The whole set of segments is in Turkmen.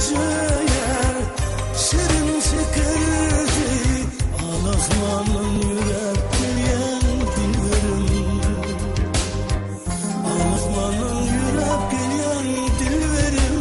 Süýjeýär şirin şeker deý, Al asmandan ýöräp gelýän dilberim. Al asmandan ýöräp gelýän dilberim.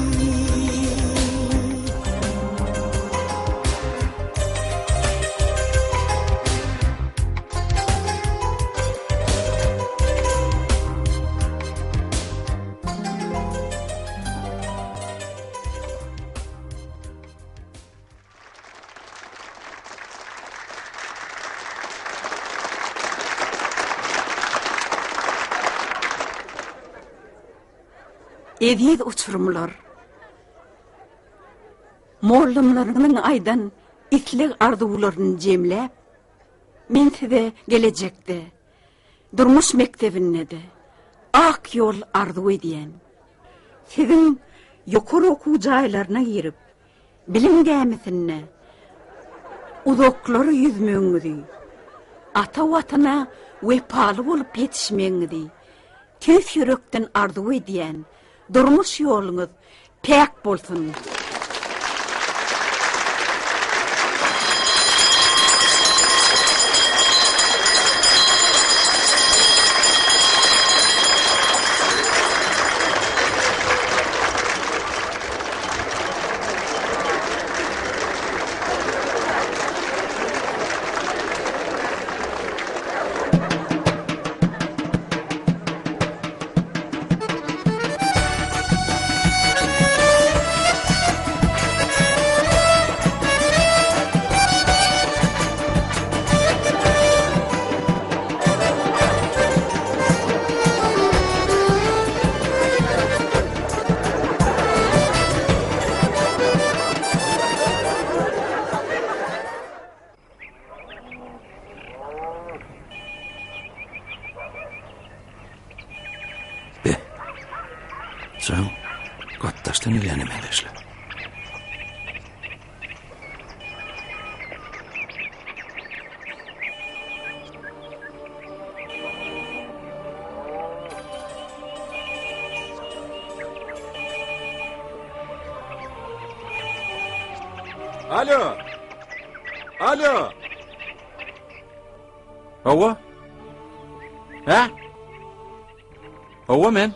Eziz uçurymlar! Mollumlaryňyzyň aýdan isleg-arzuwlaryny jemläp, men size gelejekde Durmuş mekdebinde-de ak ýol arzuw edýän. Siziň ýokary okuw jaýlaryna girip, bilim gämisinde uzaklara ýüzmegiňizi, ata Watana wepaly bolup ýetişmegiňizi tüýs ýürekden arzuw edýän. Durmuş ýoluňyz päk bolsun! Be. Jaň gatdaşdan gelýäne meňzeşle. Alo. Alo. Hawa. Hä? Hawa men.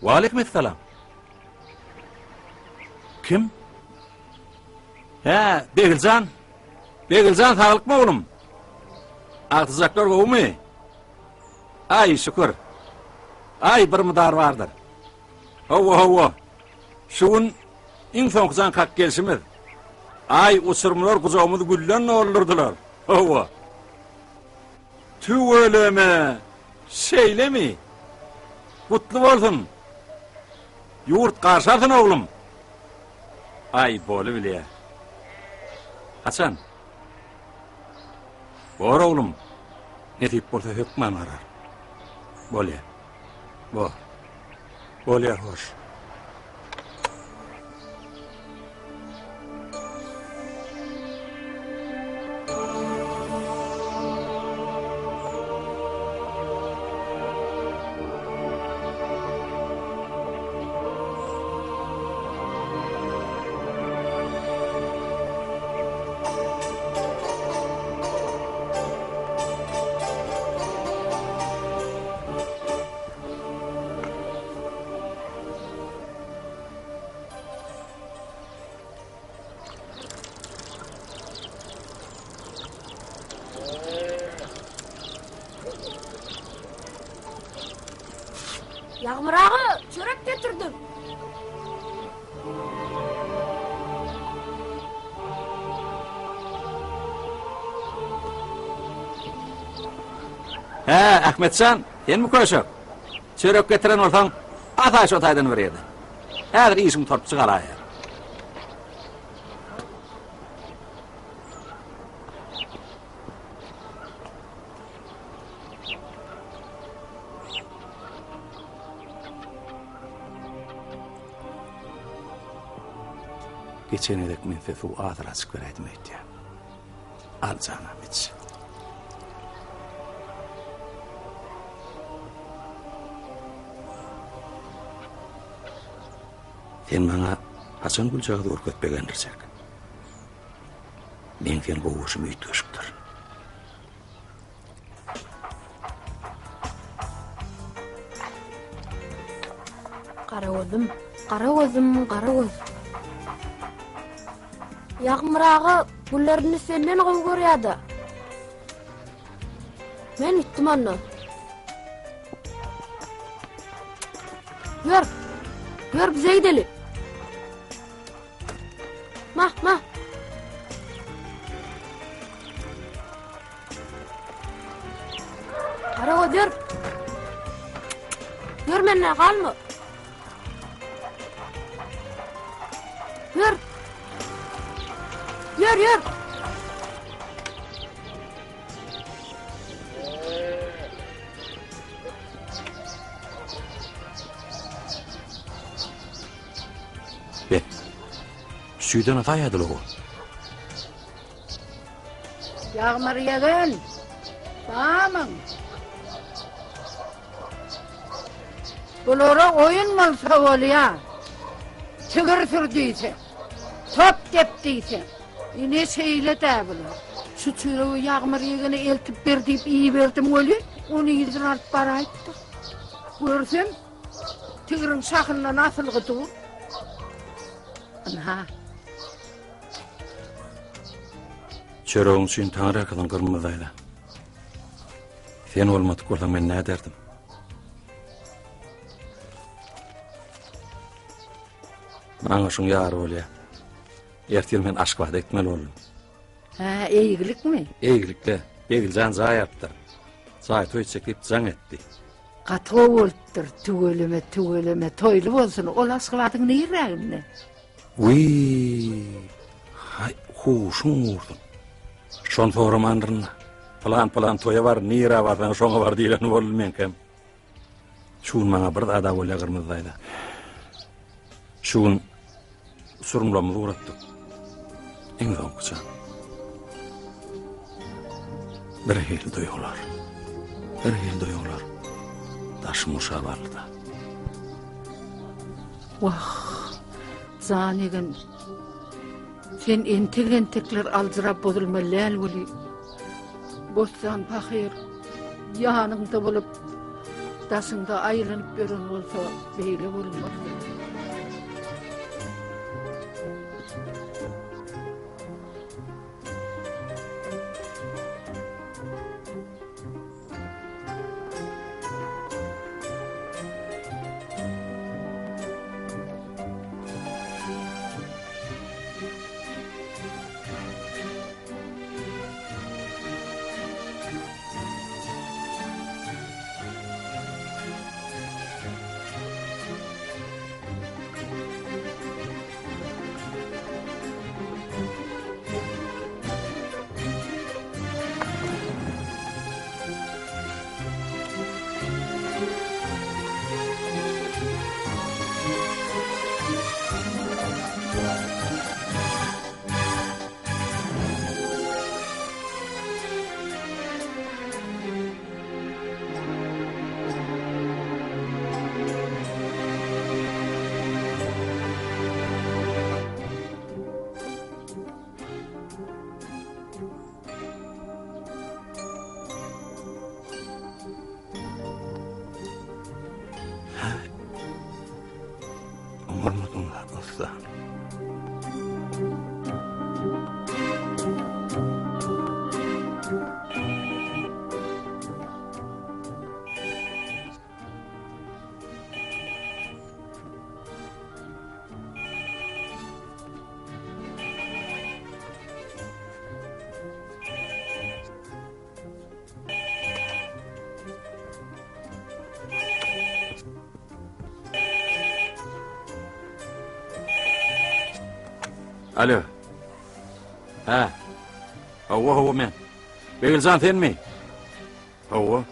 Waleýkim essalam. Kim? Hä, Begiljan. Begiljan saglykmy oglum? Agtyjaklar gowumy? Aý, şükür. Aý, bir mydar bardyr. Hawa, hawa. Şu gün iň soňky jaň kakyp gelşimiz. Aý, uçurymlar gujagymyzy gülden doldurdylar. Hawa. Tüweleme! Şeýlemi? Gutly bolsun! Ýurt garşy alsyn, oglum! Aý, bolubilýä. Haçan? Bor, oglum. Nesip bolsa hökman barar. Bolýa. Bor. Bolýar, hoş. Ýagmyr aga, çörek getirdim. Hä, Ahmetjan, senmi köşek? Çörek getiren bolsaň, asaý şo taýdan bir ýerden. Häzir işiň gutaryp çykalaýar. Geçen gezek men size suw azraçyk beräýdim öýtýän. Al janam iç. Sen maňa. Haçan güljagazy görkezip begendirjek? Meň seni gowy görşüm üýtgeşikdir. Garagözüm, garagözüm, garagöz. Ýagmyr aga güllerini senden gowy görýär-de. Men gitdim onda. Ýör. Ýör bize gideli. Mah, mah. Karagoz ýör. Ýör menden galma. Ýör. Ýör, ýör. Be. Süýden ataýadyl o. Ýagmyr ýegen, bamyň? Bulara oýun bolsa bolýa. Tigir sür diýseň, top dep diýseň. Ine şeýle-dä bular. Şu çöregi Ýagmyr ýegene eltip ber diýip iberdim welin, ony yzyna alyp baraýypdyr. Görsem, tigiriň şahyndan asylgy dur. Ynha. Çöregiň üçin taňryýalkasyn Gyrmyzy daýza. Sen bolmadyk bolsaň men näderdim? Maňa şuň ýary bolýar. Ertir men Aşgabada gitmeli boldum. Hä, eýgilikmi? Eýgilikde. Begiljan jaý alypdyr. Jaý toý etjek diýip jaň etdi. Gaty gowy bolupdyr. Tüweleme, tüweleme. Toýly bolsun. Ol Aşgabadyň niräginde? Wiý! Haý, huşuň ursun. Şony soramandyryn-da. Pylan-pylan toýa bar, nirä barsaň şoňa bar diýleni boldy meňkem. Şu gün maňa bir zad-a bolýar Gyrmyzy daýza. Şu gün uçurymlarymyzy ugratdyk. Iň soňkuça. Bir hili duýgular. Bir hili duýgular. Daşym gurşap aldy-da. Wah, jan egen. Sen entek-entekler aljyrap bozulmaly däl weli. Bossan pahyr ýanyňda bolup, daşyňda aýlanyp ýören bolsa, beýle bolmazdy. Oňarmadyň ussa. Alo. Ha. Hawa, hawa men. Begiljan senmi? Hawa.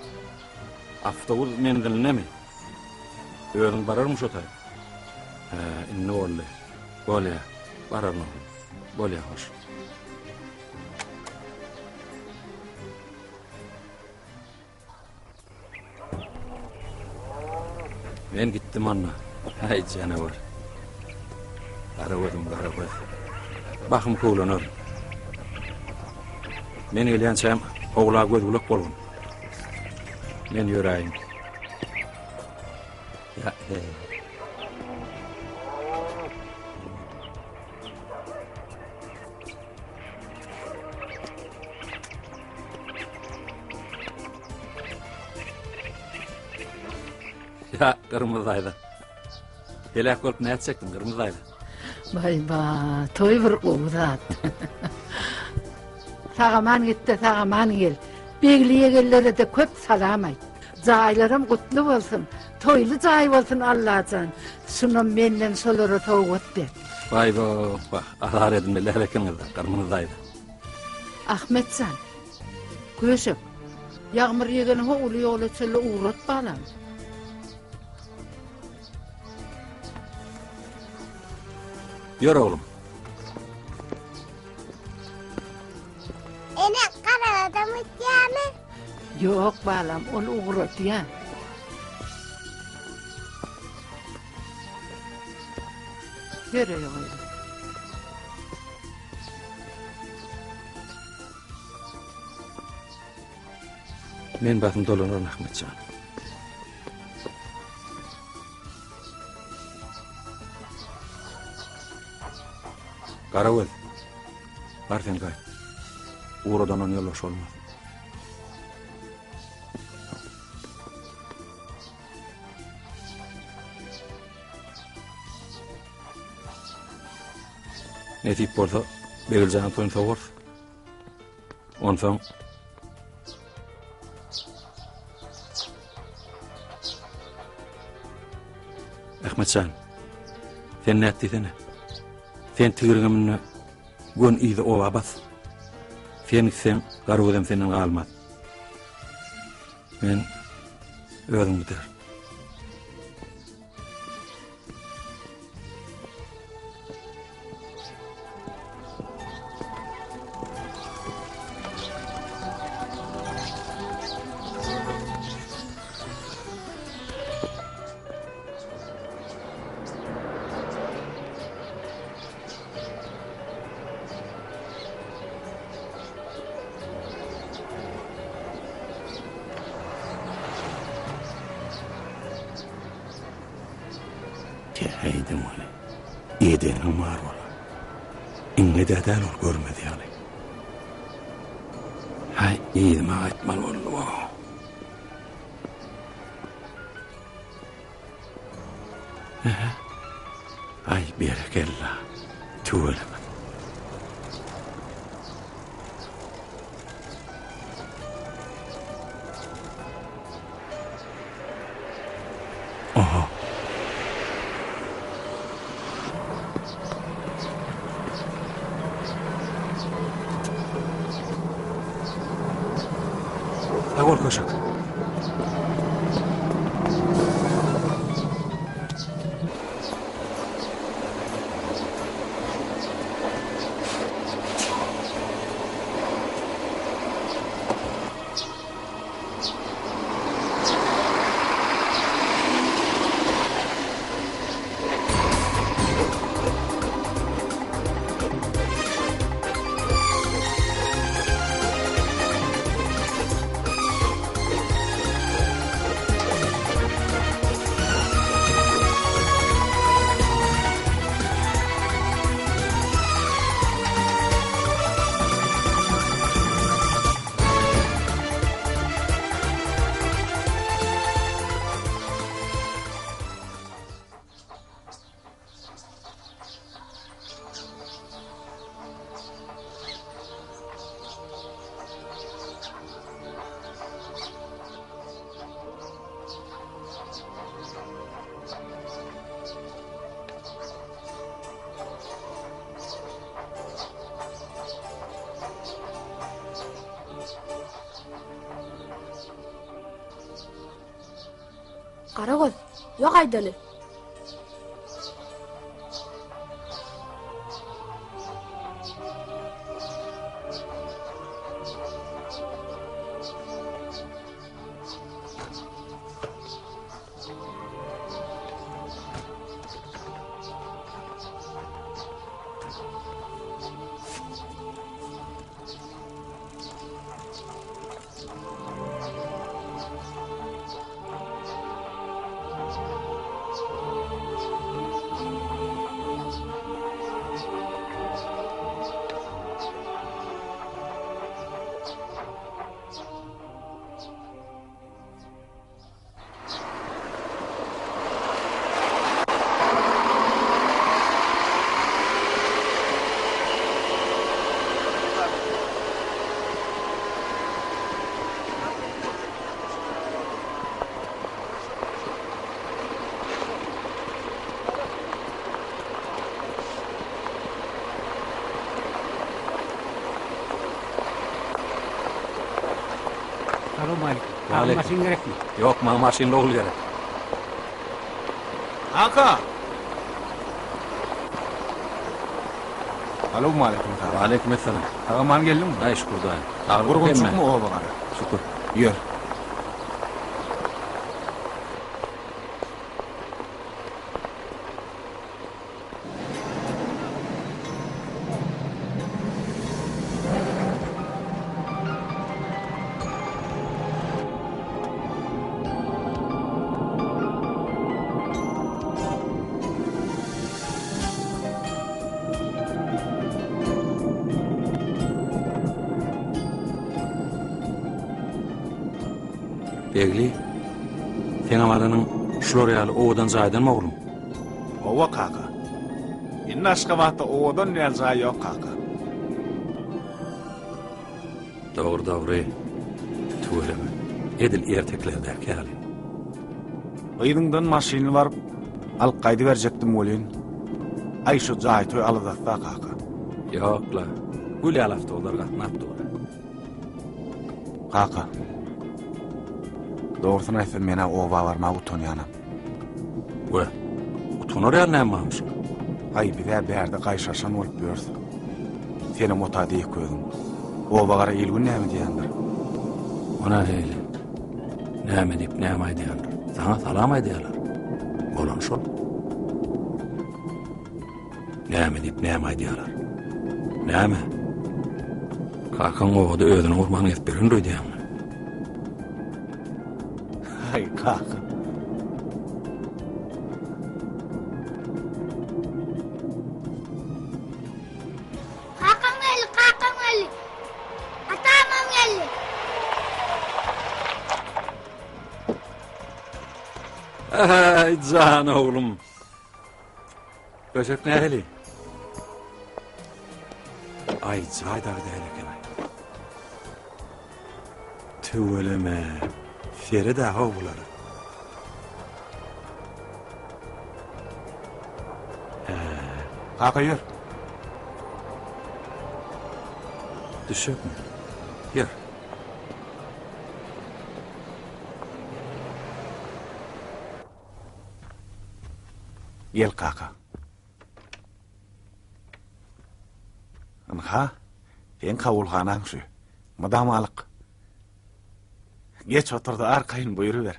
Awtobus menzilindemi? Özüň bararmy şo taý? Hä, indi boldy. Bolýa. Bararyn oglum. Bolýa, hoş. Men gitdim anna. Häý, janawar. Gara gözüm, gara göz. Bahym köwlener. Men gelýänçäm howla göz-gulak bolgun. Men ýöräýin. Ýa, he. Ýa, Gyrmyzy daýza. Heläk bolup nätjekdiň, Gyrmyzy daýza? Baý-ba, toý bir gowy zat. Sag-aman git-de, sag-aman gel. Begli ýegenlere-de köp salam aýt. Jaýlaram gutly bolsun, toýly jaý bolsun Allajan. Şunam menden şolara sowgat ber. Baý-ba, wah, azar edinmeli ekeniňiz-dä, Gyrmyzy daýza. Ahmet jan, köşek, Ýagmyr ýegeni ho uly ýola çenli ugrat balam. Ýör oglum. Ene, garagadam gitýärmi? Ýok balam, ol ugradýar. Ýör oglum. Men basym dolanaryn Ahmet jan. Garagöz. Bar sen gaýt. Ugradandan ýoldaş bolmaz. Nesip bolsa Begiljanyň toýuny sowarys. Onsoň Ahmetjan, sen nätdi diýsene? Sen tigiriňe münde gön yzy oba bas. Sen gitseň, Garagözem senden galmaz. Men özüm giderin. Täheýdim ony. Edeniň bar bola. Iňňe-dä däl ol görmez ýaly. Haý, yzyma gaýtmaly boldy-ow. Ähä. Aý, berekella. Tüweleme. Oho. Sag bol köşek. Garagöz, ýok aýdaly. Salowmaleýkim. Saňa maşyn gerekmi? Ýok, maňa maşynly ogul gerek. Kaka! Salowmaleýkim kaka. Waleýkim essalam. Sag-aman geldiňmi? Aý, şükür daýy. Saglyk Gurgunçykmy oba gara? Şükür. Ýör. Begli, seňem alanyň şular ýaly owadan jaýdanmy oglum? Hawa kaka. Indi Aşgabatda owadan däl jaý ýok kaka. Dogry dogry. Tüweleme. Edil ertekilerdäki ýaly. Yzyňdan maşynly baryp alyp gaýdyberjekdim welin, aý şu jaý toý aladasda kaka. Ýok-la. Gül ýaly awtobuslar gatnap dur. Kaka. Dogrusyny aýtsam men-ä oba barmaga utanýanam. We, utanar ýaly näme barmyş? Aý, biz-ä bärde gaýşarşan bolup ýörüs. Senem ota diýik özüň. Oba gara il-gün näme diýendir? O nähili? Näme diýip, näme aýdýandyr? Saňa salam aýdýarlar. Bolany şol. Näme diýip, näme aýdýarlar? Näme? Kakaň obada özüni gurban gezip ýörendir öýdýäňmi? Aý, kaka. Kakam geldi, kakam geldi. Atamam geldi. Aý, jan oglum. Köşek nähili? Aý, jaý dagy däl eken-aý. Tüweleme. Sered-ä how bulara. Hä. Kaka ýör. Düşekmi? Ýör. Gel kaka. Ynha, seň kabulhanaň şu. Mydamalyk. Geç otur-da arkaýyn buýruber.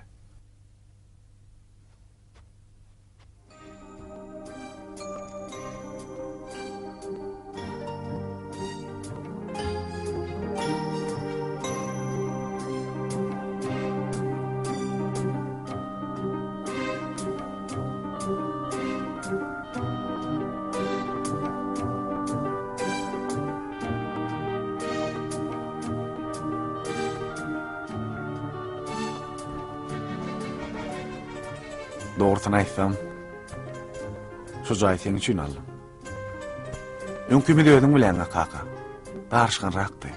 Dogrusyny aýtsam, şu jaýy seň üçin aldym. Öňkimiz özüň bileňä kaka. Daryşganrakdy.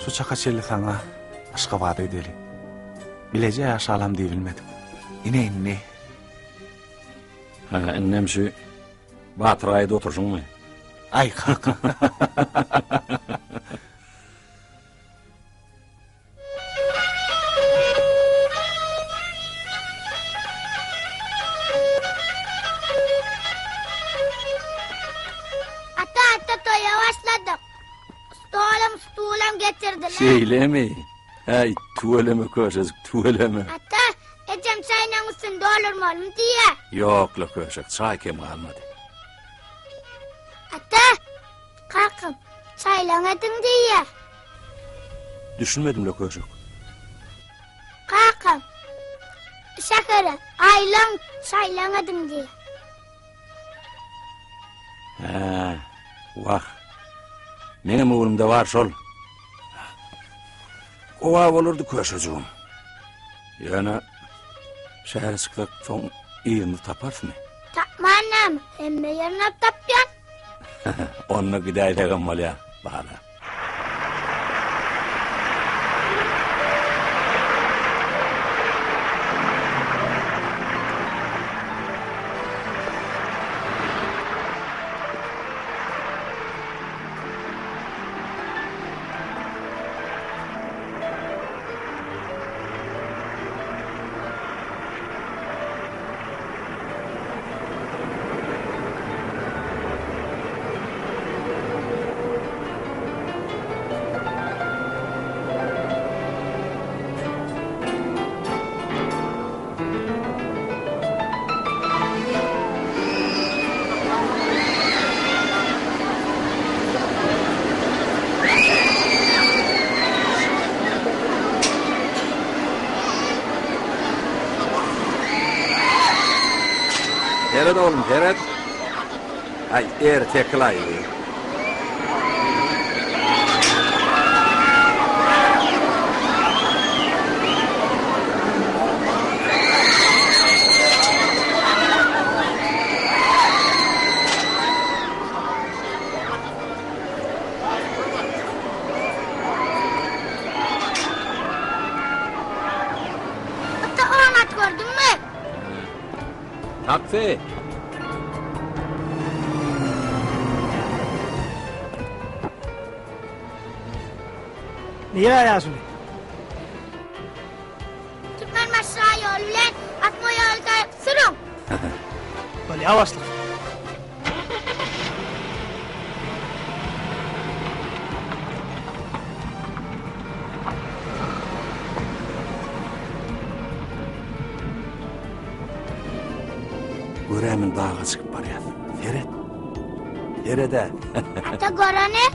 Şu çaka çenli saňa Aşgabada gideli. Bileje ýaşalam diýibilmedik. Ine indi. Ha, indem şu Batyr aýda oturşyňmy? Aý kaka. Ata ata toýa başladyk. Stolam stulam getirdiler. Şeýlemi? Äý, tüweleme köşejik, tüweleme. Ata, ejem çaýnaň üstüni doldurmalymy diýýär. Ýok-la köşek, çaý kem galmady. Ata, kakam çaýlaň ediň diýýär. Düşünmedim-le köşek. Kakam, şähere aýlaň, çaýlaň ediň diýýär. Hä, wah. Meňem öwrümde bar şol. Gowa bolardy köşejigim. Ýöne şähere çyksak soň yzymyzy taparysmy? Tapman näme, hemme ýerini tapýan. Onda gidäýsegem bolýar, bala. Seret oglum, seret. Aý, ertekilaý. Ata onat gördüňmi? Taksi. Nirä ýaşuly? Türkmenbaşy şaýoly bilen asma ýoly taýyp sürüň. Bolýa başlyk. Görämin daga çykyp barýas. Seret. Seret-ä. Ata göreni.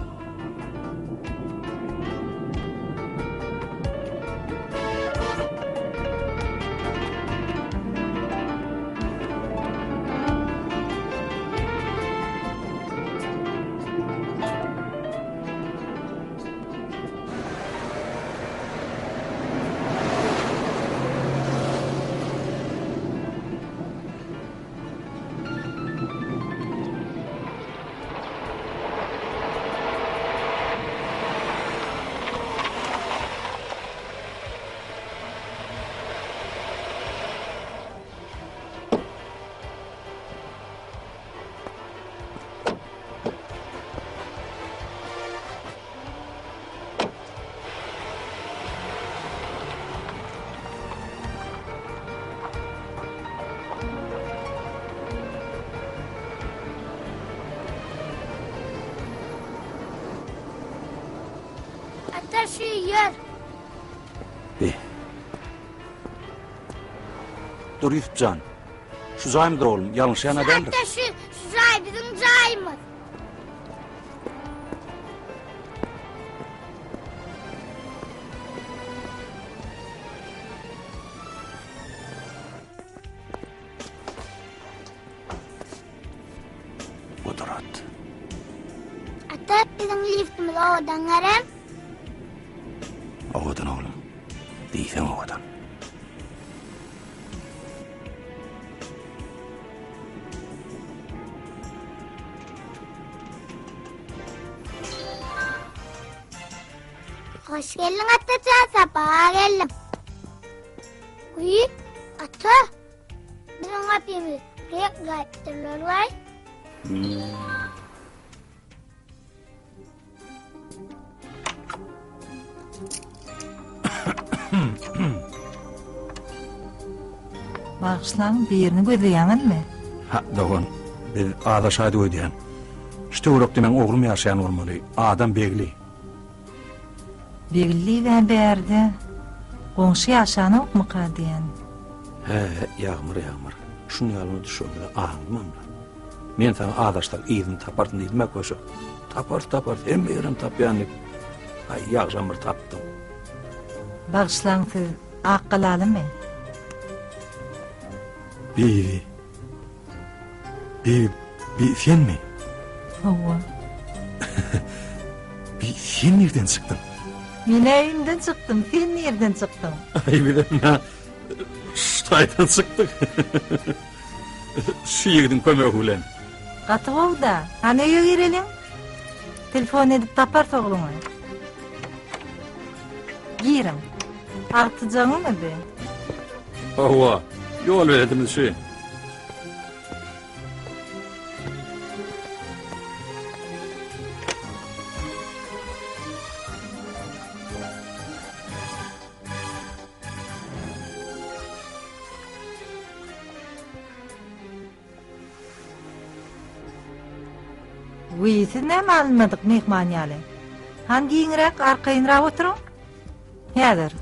Ata şu ýer. Bi. Dur Ýusupjan. Şu jaýmydyr oglum, ýalňyşýan-a däldir. Ata şu, şu jaý biziň jaýymyz. Gudrat. Ata biziň liftimiz owadan gerem. Owadan oglum. Diýseň owadan. Hoş geldiň Atajan, sapa geldiň. Uý, ata. Biziň gapymyz rek gaýypdyrlar waý. Bagyşlaň, birini gözleýäňizmi? Ha, dogan, biz azaşaýdyk öýdýän. Şu töwerekde meň oglum ýaşaýan bolmaly, adam Begli. Begli diýibä bärde goňşy ýaşanokmyka diýen. Hä, Ýagmyr, Ýagmyr, şuny ýalyny düşegimize aňdymam-la. Men saňa azaşsak yzyny taparsyň diýdim-ä köşek. Taparys, taparys, hemme ýerem tapýan diýip. Aý, ýagşam bir tapdyň. Bagyşlaň siz Akgalalymy? Bibi. Bibi, bi senmi? Hawa. Bi sen nirden çykdyň? Men-ä öýümden çykdym, sen nirden çykdyň? Aý, bizem ýa şu taýdan çykdyk. Şu ýigidiň kömegi bilen. Gaty gowy-da. Hany öýe gireliň. Telefon edip taparys ogluňy. Giriň. Agtyjagyňmy bi? Hawa, ýol beledimiz şu. Wiý, siz näme alynmadyk myhman ýaly? Han giňräk, arkaýynrak oturyň. Häzir.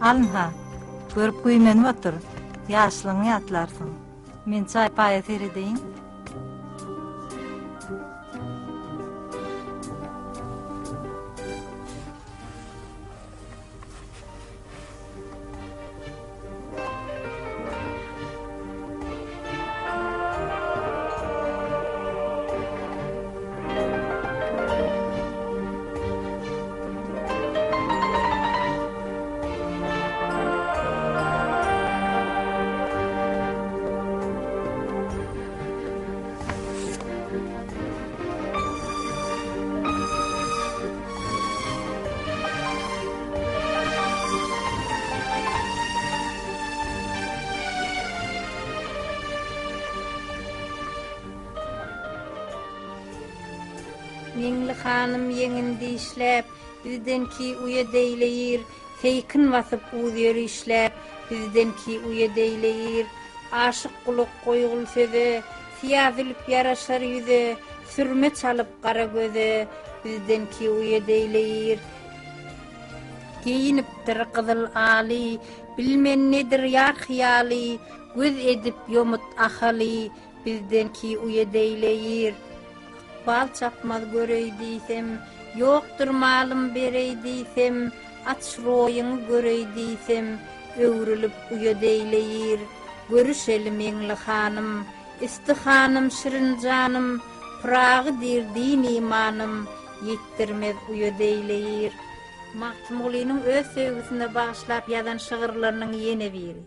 Alynha, görüp güýmenip otur. Ýaşlygyňy ýatlarsyň. Men çaý-paýa seredeýin. Meňli hanym ýeňin dişläp, Bizden ki uýat eýleýir, Seýkin basyp uz ýörişläp, Bizden ki uýat eýleýir. Aşyk gulak goýgul söze, Syýa zülp ýaraşar ýüze, Sürme çalyp gara göze, Bizden ki uýat eýleýir. Geýinipdir gyzyl aly, Bilmen nedir ýar hyýaly, Göz edip ýomut Ahaly, Bizden ki uýat eýleýir. Ykbal çapmaz göreý diýsem, Ýokdur malym bereý diýsem, Aç roýuňy göreý diýsem, Öwrülip uýat eýleýir. Görüşeli Meňli hanym, Isti hanym şirin janym, Pyragy diýr din-imanym, Ýetdirmez uýat eýleýir. Magtymgulynyň öz söýgüsine bagyşlap ýazan şygyrlarynyň ýene biri.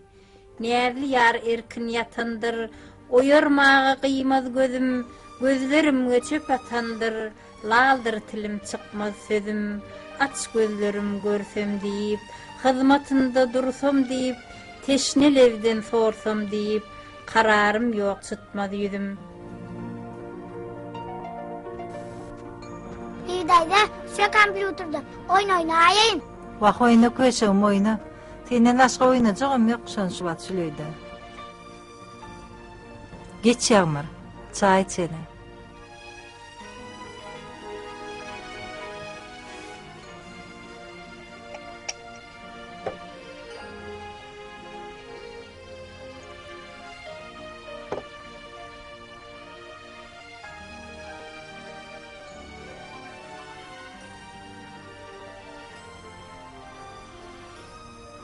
Näzli ýar erkin ýatandyr, Oýarmaga gyýmaz gözüm, Gözlerimge çöp atandyr, Laldyr tilim çykmaz sözüm. Aç gözlerim görsem diýip, Hyzmatynda dursam diýip, Teşne lebden sorsam diýip, Kararym ýok çytmaz ýüzüm. Bibi daýza, şu kompýuterde oýun oýnaýyn. Wah oýna köşegim oýna. Senden başga oýnajagam ýok şon şu wagt şul öýde. Geç Ýagmyr, çaý içeli.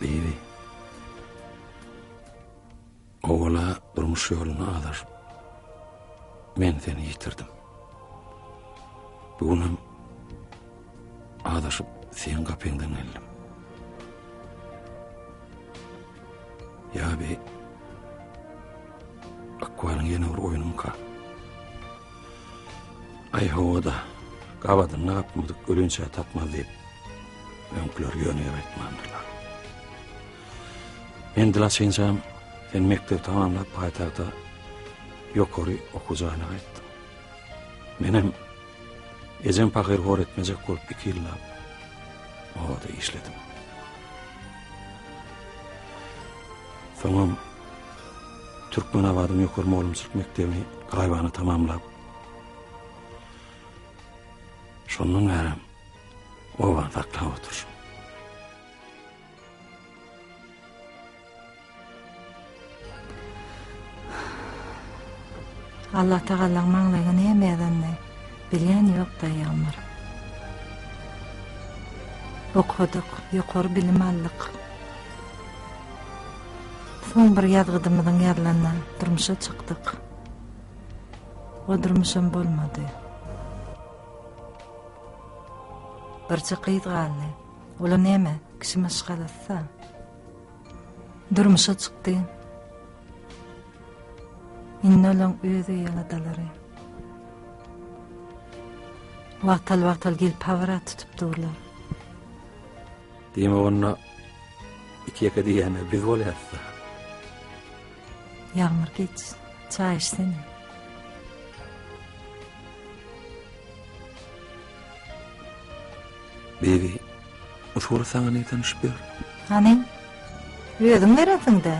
Bibi. Owala durmuş ýoluna azaşyp, men seni ýitirdim. Bu günem azaşyp seň gapyňdan geldim. Ýa bi Ykbalyň ýene bir oýnumyka? Aý hawa-da, gabadynda gapmadyk ölünçä tapmaz diýip, öňküler ýöne ýere aýtmandyrlar. Men dil açynçam, sen mekdebi tamamlap paýtagta ýokary okuw jaýyna gaýtdyň. Menem ejem pahyr hor etmejek bolup iki ýyllap obada işledim. Soňam Türkmenabadyň ýokary mugallymçylyk mekdebini gaýybana tamamlap, şondan bärem obany saklap oturyşym. Allatagalaň maňlaýyňa näme ýazanyny bilýän ýok-da, Ýagmyr. Okadyk, ýokary bilim aldyk. Soň bir ýazgydymyzyň ýazylanyna durmuşa çykdyk. O durmuşam bolmady. Birje gyz galdy. Ola näme, kişi maşgalasy-da. Durmuşa çykdy. Indi olaň öz öý aladalary. Wagtal-wagtal gelip habar tutup durlar. Diýmek onda iki-ýeke diýýänler biz bolýarys-da. Ýagmyr geç, çaý içsene. Bibi, bu surat saňa nirden düşüp ýör? Hany, özüň berensiň-dä.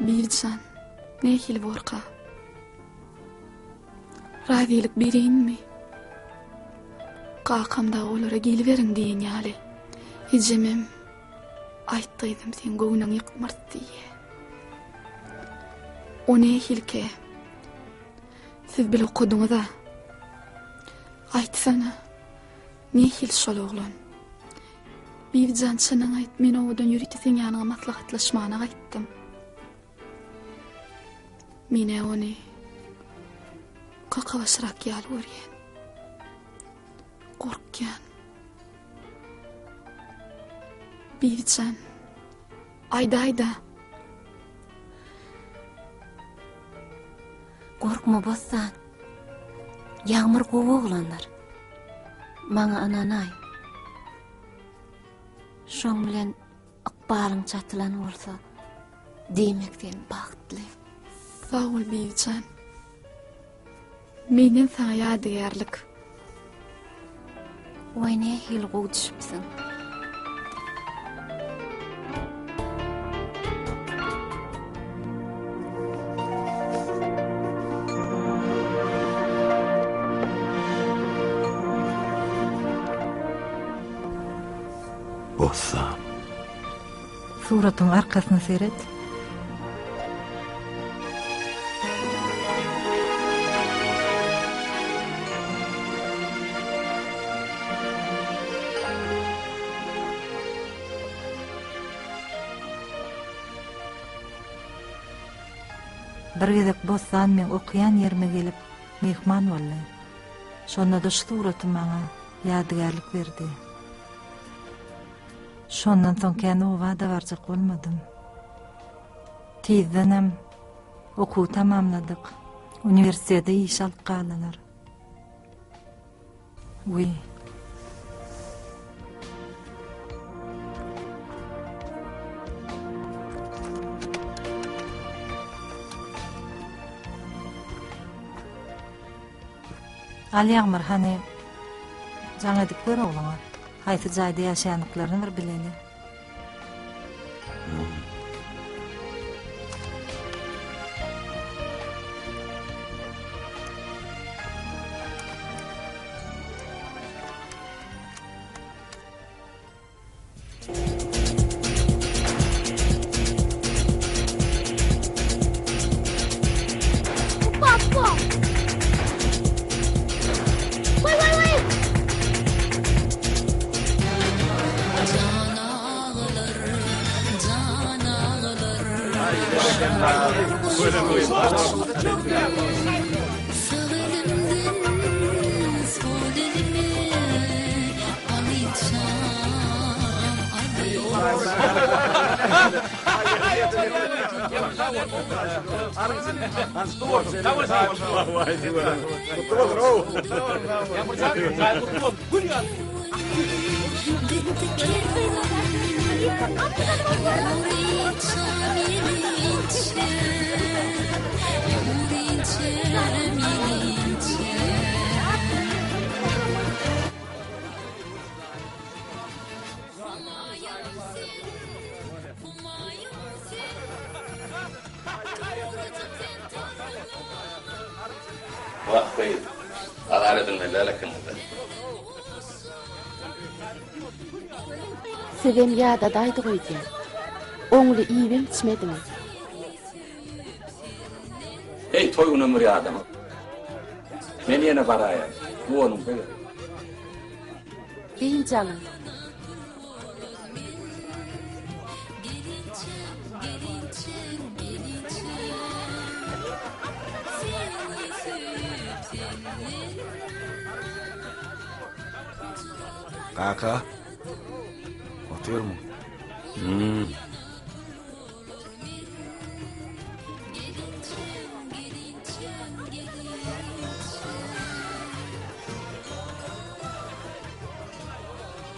Bibijan, nähili borka? Razylyk bereýinmi? Kakam dagy olara geliberiň diýen ýaly. Ejemem, Aýt gyzym, seň göwnüňi ýykmarys diýýä. O nähilikä? Siz bile okadyňyz-a. Aýtsana, nähili şol oglan? Bibijan, çynyňy aýt, men obadan ýörite seň ýanyňa maslahatlaşmana gaýtdym. Men-ä ony kakabaşyrak ýaly görýän. Gorkýan. Bibijan, aýdaý-da. Gorkma Bossan. Ýagmyr gowy oglandyr. Maňa ynanaý. Şoň bilen ykbalyň çatylan bolsa, diýmek sen bagtly. Sag bol Bibijan. Menden saňa ýadygärlik. Waý nähili gowy düşüpsiň. Bossan. Suratyň arkasyna seret. Bir gezek Bossan meň okaýan ýerime gelip, myhman boldy. Şonda-da şu suraty maňa ýadygärlik berdi. Şondan soň kän oba-da barjak bolmadym. Tizdenem okuwy tamamladyk. Uniwersitete işe alyp galdylar. Wiý. Al Ýagmyr hany jaň edip gör ogluňa. Haýsy jaýda ýaşaýandyklaryny bir bileli. Wah gyz, azar edilmeli däl ekeniňiz-dä. Sizem ýadadaýdyk öýdýän. Oňly iýibem içmediňiz. Heý, toý günem bir ýadama. Men ýene baraýan. Guwanyňda gel. Dynç alyň. Kaka, otyrmyň? Hmm.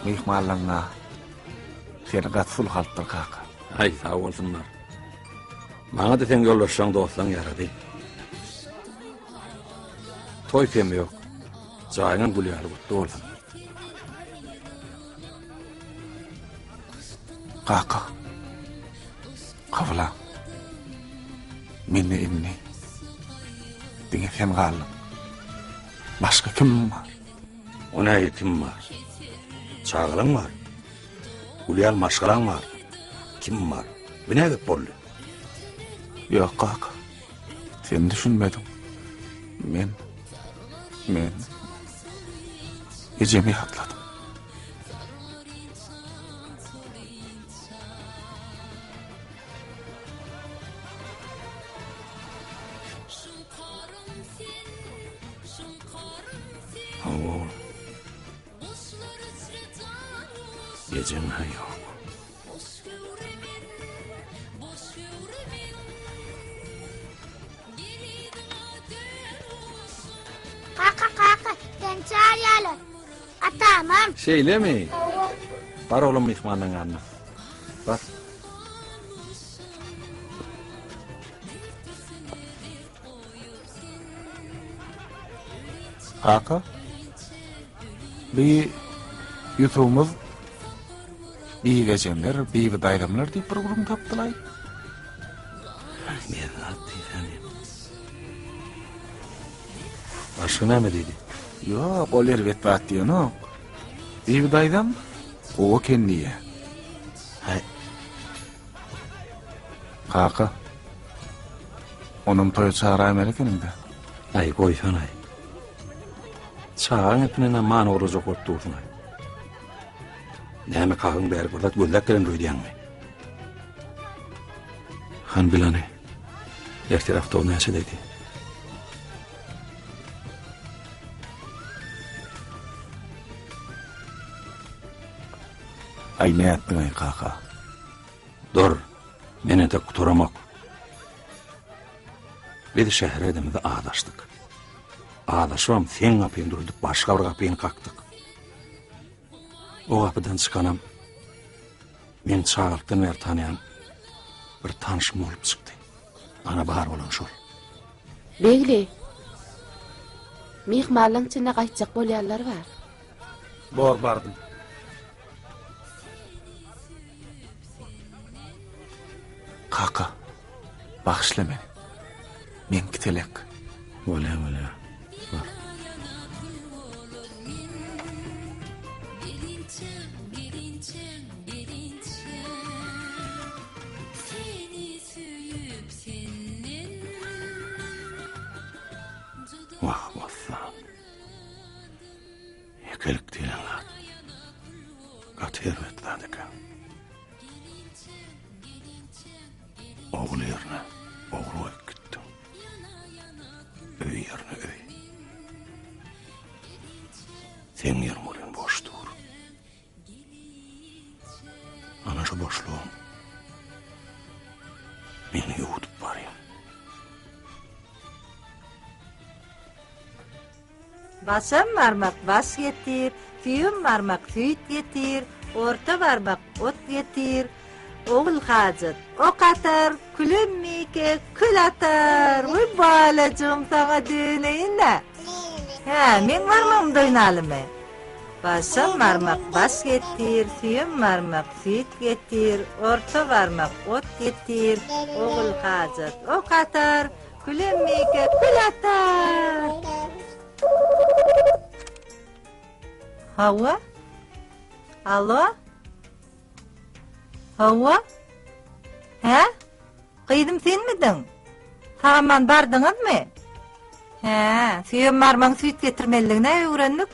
Myhmanlaryňa seni gaty sulh alypdyr kaka. Aý, sag bolsunlar. Maňa-da seň ýoldaşlaň, dostlaň ýarady. Toý kemi ýok. Jaýyňam gül ýaly gutly bolsun. Kaka. Kabula. Mende indi diňe sen galdyň. Başga kimim bar? O nähili kim bar? Çagalaň bar. Gül ýaly maşgalaň bar. Kim bar? Bu nä gep boldy? Ýok kaka. Sen düşünmediň. Men men ejemi ýatladym. Hawa oglum. Ejeň-hä ýok. Mamam. Şeýlemi? Bar oglum myhmanlaň ýanyna. Bar. Kaka, bi Ýusubymyz Bibi ejemler, Bibi daýzamlar diýip bir gürrüň tapdylaý. Ne zat diýsene. Başga näme diýdi? Ýok, ol erbet zat diýenok. Bibi daýzam gowy eken diýýä. Haý. Kaka, onam toýa çagyraýmaly ekeniň-dä. Aý, goýsana-aý. Çagaň gepindenem many ogurlajak bolup dursuň-aý. Näme kakaň bäri bir zat gözläp gelendir öýdýäňmi? Han bilany. Ertir awtobus näçedeydi? Aý nätdiň-aý kaka? Dur, men entek gutaramok. Biz şähere edemizde azaşdyk. Azaşybam seň gapyňy dördüp başga bir gapyny kakdyk. O gapydan çykanam meň çagalykdan bäri tanýan bir tanşym bolup çykdy. Ana bar bolan şol. Begli, myhmanlaň içinde gaýtjak bolýanlar bar. Bor bardym. Kaka, bagyşla meni. Meňki telek. Bolýa, bolýa. Bar. Wah, Bossan. Ýekelik diýlen zat gaty erbet zat eken. Ogul ýerine ogul goýup gitdiň. Öý ýerine öý. Seň ýeriň welin boş dur. Ana şu boşlugam meni ýuwudyp barýar. Başam barmak baş getir, süýem barmak süýt getir, orta barmak ot getir, Ogul hajat ok atar, külem mike kül atar. Wiý balajygym saňa döneýin-dä. Hä, meň barmagymda oýnalymy? Başam barmak baş getir, süýem barmak süýt getir, orta barmak ot getir, Ogul hajat ok atar, Külem meke kül atar. Hawa? Alo? Hawa? Hä? Gyzym senmidiň? Sag-aman bardyňyzmy? Hä, süýem barmagyň süýt getirmelidigini-ä öwrendik.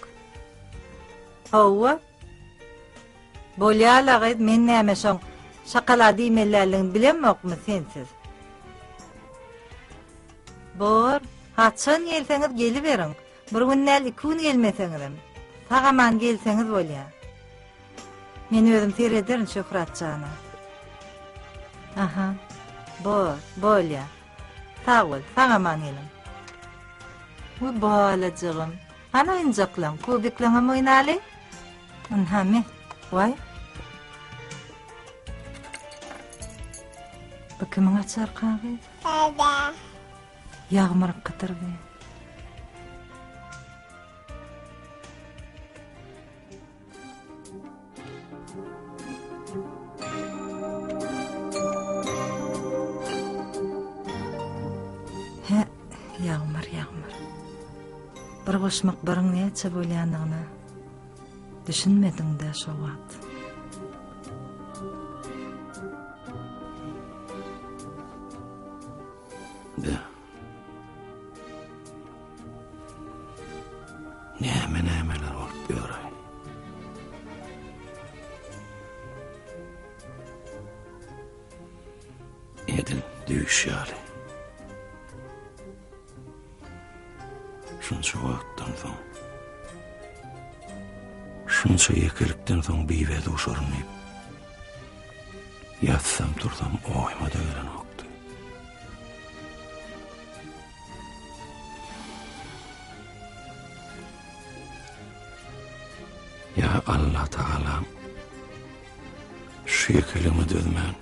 Hawa. Bolýa-la gyz, men näme şoň şokolad iýmelidigini bilemokmy sensiz? Bor, haçan gelseňiz geliberiň. Bir gün däl, iki gün gelmeseňizem. Sag-aman gelseňiz bolýa. Men özüm serederin Şöhrat jana. Aha, bor, bolýa. Sag bol, sag-aman geliň. Wiý, balajygym. Hany oýunjaklaň, kubiklaňam oýnaly. Ynha me, waý. Bu kimiň açarka gyz? Dada. Ýagmyryňkydyr bi. Hä, Ýagmyr, Ýagmyr. Bir goşmak biriň näçe bolýandygyna düşünmediň-dä şo wagt. Be. Näme nämeler bolup ýör-aý. Edil düýş ýaly. Şunça wagtdan soň, şunça ýekelikden soň Bibä duşaryn diýip, ýatsam tursam oýuma-da gelenokdy. Ýa Alla Tagalam, şu ýekeligime dözmän,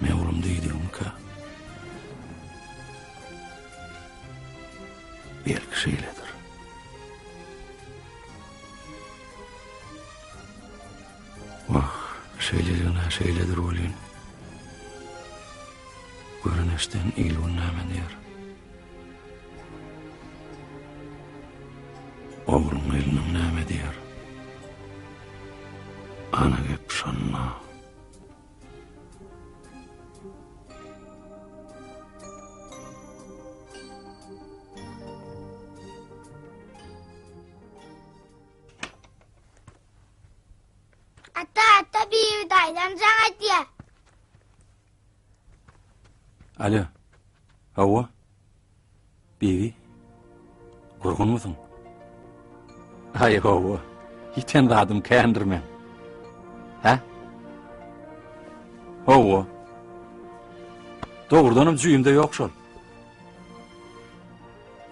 Mewlum diýdigimkä? Belki şeýledir. Wah, şeýledigine şeýledir welin, gören eşden il-gün näme diýer? Ogluň gelniň näme diýer? Ana gep şonda. Ata, ata Bibi daýzam jaň edýär. Alo. Hawa. Bibi. Gurgunmysyň? Aý, hawa. Ýiten zadym kändir meň. Hä? Hawa. Dogrudanam jüýümde ýok şol.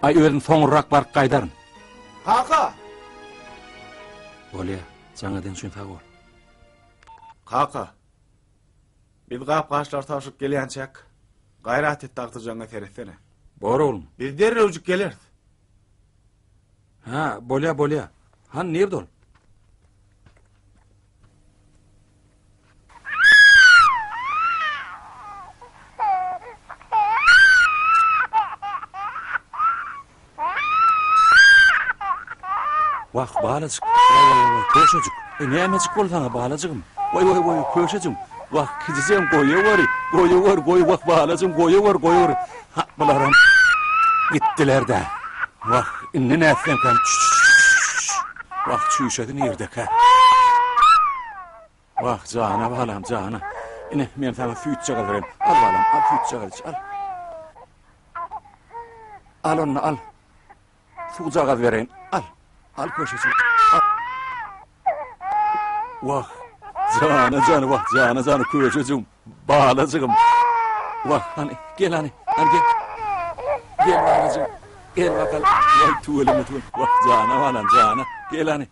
Aý, özüm soňurrak baryp gaýdaryn. Kaka! Bolýa, jaň eden üçin sag bol. Kaka! Biz gap-gaçlary tabşyryp gelýänçäk, gaýrat et-de agtyjagyňa seretsene. Bor oglum. Biz derrewjik geleris. Hä, bolýa, bolýa. Hany, nirde ol? Wah, balajyk. Waý, waý, waý, köşejik. E, nämejik boldy saňa, balajygym? Waý, waý, waý, köşejigim. Wah, kiçijegim, goýaweri, goýawer, goý, wah, balajygym, goýawer, goýawer. Ha, bularam gitdiler-dä. Wah, indi nätsemkäm? Wah, çüýşesi nirdekä? Wah, jana balam, jana. Ine, men saňa süýtjagaz bereýin. Al balam, al süýtjagaz iç, al. Al onda, al. Suwjagaz bereýin. Al. Al köşeşi. Al. Wah, jana jana, wah, jana jana köşejigim, balajygym. Wah, hany, gel hany, hany gel. Gel balajygym, gel bakalım. Vay tüweleme tüweleme. Wah, jana balam, jana. Gel hany.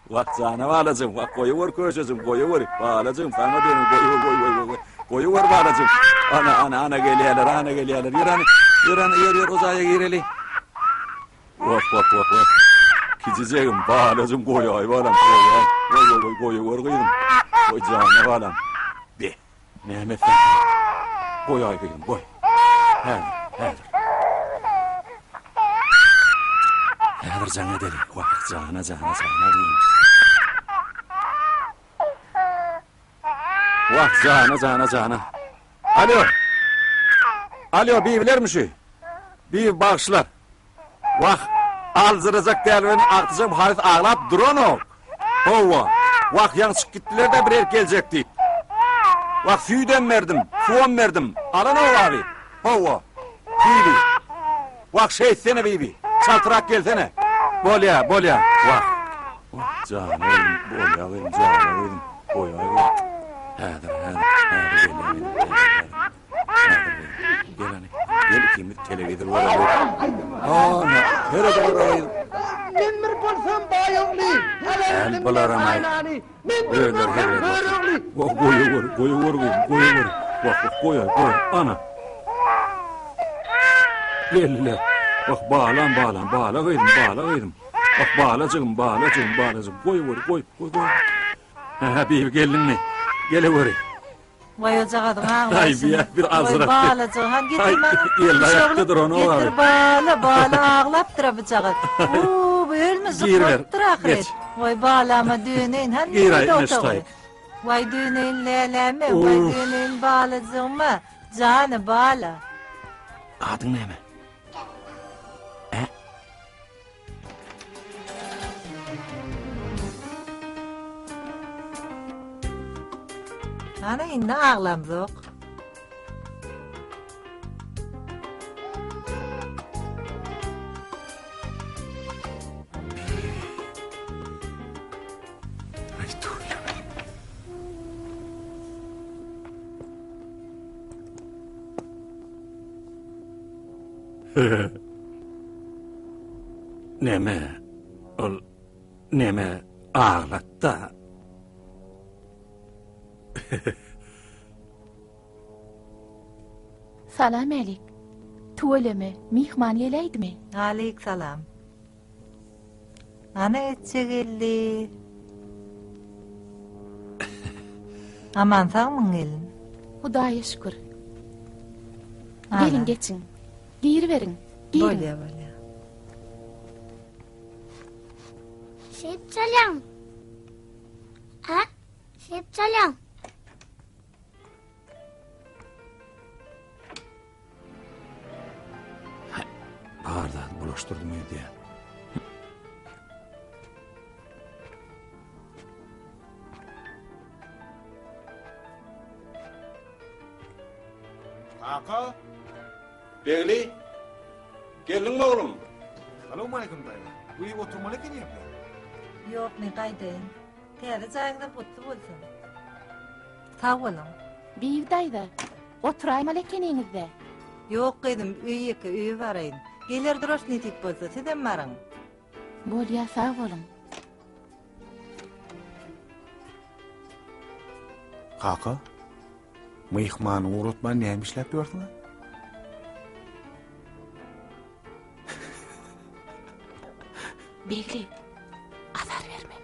Wah, jana balajygym, wah, goýawer köşejigim, goýawer. Balajygym, saňa diýerin, goýawer, goý, goý, goý, goý. Goýawer balajygym. Ana, ana, ana gelýärler, ana gelýärler. Ýör hany, ýör hany, ýör, ýör, o jaýa gireli. Wah, wah, wah, wah. Kiçijegim, balajygym, goýaý balam, goýaý. Goý, goý, goý, goýawer gyzym. Goý, jana balam. Be, näme etsem? Goýaý gyzym, goý. Häzir, häzir. Häzir jaň edeli. Wah, jana, jana, jana diýin. Wah, jana, jana, jana. Alo. Alo, bibilermi şu? Bibi bagyşla. Wah, aljyrajak däl bilen agtyjagym halys aglap duranok. Howwa. Wah, ýaňy çykyp gitdiler-de bir erk geljek diýip. Wah, süýdem berdim, suwam berdim. Alanok abi. Howwa. Bibi. Wah, şeýtsene Bibi. Çaltrak gelsene. Bolýa, bolýa. Wah. Wah, jana gyzym, bolýa gyzym, jana gyzym. Goýaý gyzym. Häzir, häzir, häzir gelýän gyzym, häzir, häzir. Häzir gyzym. Gel hany. Gel ikimiz telewizor göreli. Ana, seredip gyzym. Men bir bolsam baý ogly, Äl bularam aý. Özleri hezil edip Wah, goýawer, goýawer gyzym, goýawer. Wah, wah, goýaý, goý, ana. Geldiler. Wah, balam, balam, bala gyzym, bala gyzym. Wah, balajygym, balajygym, balajygym. Goýawer, goý, goý, goý. Hä, bibi geldiňmi? Geleweri. Waý ojagazyň aglaýşyny. Aý, bir bir azrak. Waý balajygym, han getir maňa. Ýel aýakda duran o Getir bala, bala aglapdyr-a bujagaz. Uuu, bu ölmejik bolupdyr ahyret. Waý balama döneýin, han nirede otagy? Waý döneýin läläme, waý döneýin balajygyma, jany bala. Adyň näme? Ä? Ana indi aglamzok. Ay dur. Näme? Ol. Neme aglatda. Salam älik. Tüweleme, myhman geläýdimi? Aleýk salam. Ana etjek geldi. Aman sagmyň gelin? Hudaýa şükür. Geliň geçiň. Giriberiň. Giriň. Bolýa bolýa. Şeýp çalýaň. Ha? Şeýp çalýaň. Bar zat bulaşdyrdym öýdýän. Kaka. Begli. Geldiňmi oglum? Salowmaleýkim daýza. Öýe oturmaly ekeniňiz-dä. Ýok, men gaýdaýyn. Täze jaýyňyzam gutly bolsun. Sag boluň. Bibi daýza, oturaýmaly ekeniňiz-dä. Ýok gyzym, öý ýeke, öýe baraýyn. Geler durarys nesip bolsa, sizem baryň. Bolýa, sag boluň. Kaka, myhmany ugratman näme işläp ýörsüň-a? Begli, azar berme.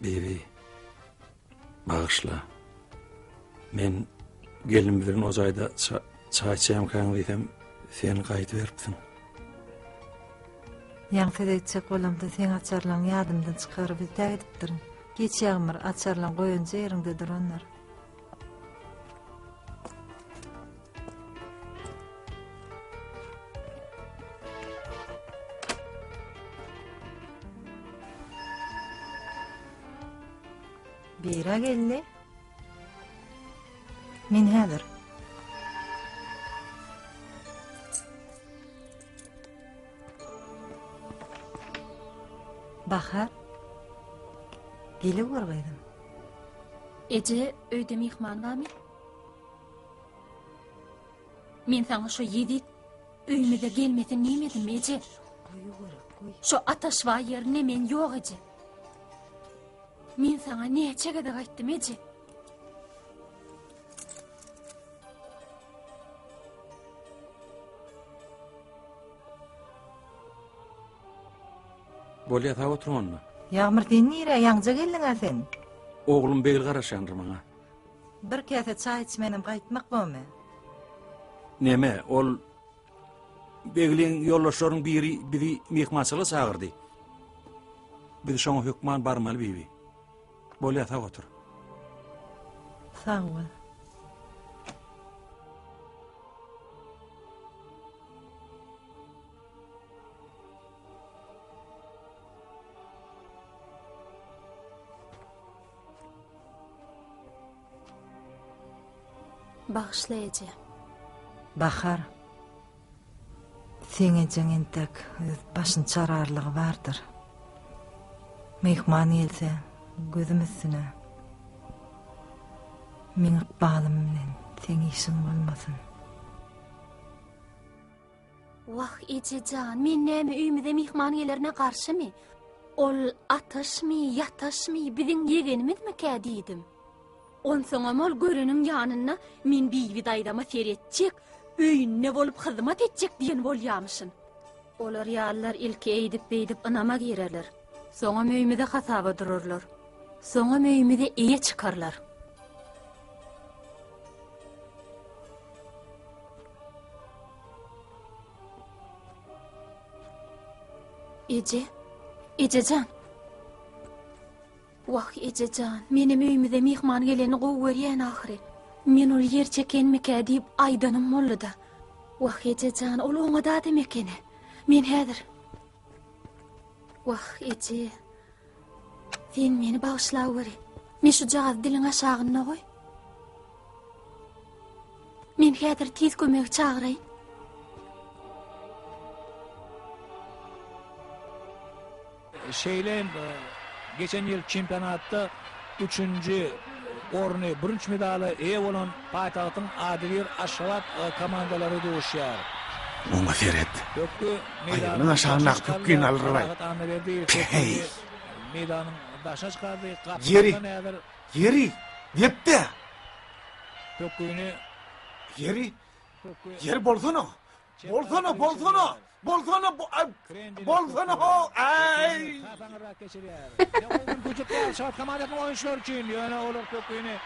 Bibi, bagyşla. Men gelnimiz bilen o jaýda çaý içýämkäň diýsem, sen gaýdyberipsiň. Ýaňy söz etjek bolamda seň açarlaň ýadymdan çykaryp ötägidipdirin. Geç Ýagmyr, açarlaň goýanja ýeriňde durandyr. Bira geldi. Men häzir. Bahar. Gele gör gyzym. Eje, öýde myhman barmy? Men saňa şo ýezit öýümize gelmesin diýmedimmi, eje? Şo Ataşbaý ýerine men ýok, eje. Men saňa näçe gezek aýtdym, eje? Bolýa sag oturyň onda. Ýagmyr sen nirä ýaňja geldiň-ä sen? Oglum Begli garaşýandyr maňa. Bir käse çaý içmenem gaýtmak bormy? Neme, ol Begliň ýoldaşlarynyň biri bizi myhmançylyga çagyrdy. Biz şoňa hökman barmaly bibi. Bolýa sag otur. Sag bol. Bagyşla eje. Bahar. Seň ejeň entek öz başyny çararlygy bardyr. Myhman gelse, gözüm üstüne. Meň ykbalym bilen seň işiň bolmasyn. Wah, eje jan, men näme öýümize myhman gelerine garşymy? Ol ataşmy, ýataşmy, biziň ýegenimizmikä diýdim. Onsoňam ol göreniň ýanynda men Bibi daýzama seretjek, öýünde bolup hyzmat etjek diýen bolýamyşyn. Olar ýalylar ilki eýdip-beýdip ynama girerler. Soňam öýümize hasaba durarlar. Soňam öýümize eýe çykarlar. Eje, eje jan. Wah, eje jan, menem öýümize myhman geleni gowy görýän ahyry. Men ol ýer çekenmikä diýip aýdanym boldy-da. Wah, eje jan, ol oňat adam ekeni. Men häzir. Wah, eje. Sen meni bagyşlaweri. Men şujagazy diliň aşagynda goý. Men häzir tiz kömegi çagyraýyn. Şeýle hem geçen ýyl çempionatda üçünji orny, bürünç medala eýe bolan paýtagtyň adybir Aşgabat komandalary duşýar. Oňa seret. Pökgi Aýagynyň meýdanyň daşyna aşagyndaky çykarylýar. pökgini aldyraý. Parahat Annaberdiýew Päý! pökgini meýdanyň daşyna çykardy. Ýeri, Gapdaldan häzir ýeri, dep-de! Pökgini Ýeri, pökgi ýeri bolsana! çep Bolsana, tarapa bolsana! geçirýär. Bolsana, bo, aý, Krendeli bolsana pökgi. ho, Pökgini aý! has aňyrrak geçirýär. Ne gowy mümkinçilik bar Aşgabat komandasynyň oýunçylary üçin, ýöne olar pökgini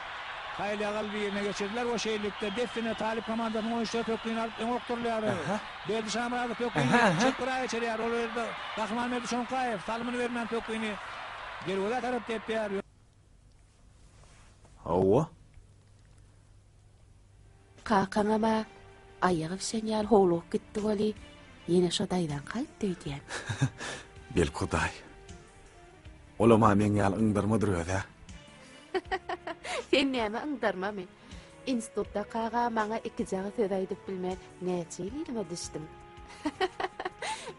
haýal-ýagal birine geçirdiler we şeýlelikde dessine Talyp komandasynyň oýunçylary pökgini alyp öňe okdurylýarlar. Aha. Berdi Şamyradow pökgini Aha, aha. çep gyra geçirýär. Ol ýerde Gahrymanberdi Şoňkaýew salymyny bermän pökgini derwezä tarap depýär. Hawa. Kakaňam-a aýagy bişen ýaly howlugyp gitdi weli, ýene şo daýzaňky aýtdy öýdýän. Belki Hudaý. Olam-a meň ýaly yňdarmadyr öz-ä. Sen näme yňdarmamy? Institutdakaga maňa ikijagaz söz aýdyp bilmän näçe ýyl yzyma düşdüň.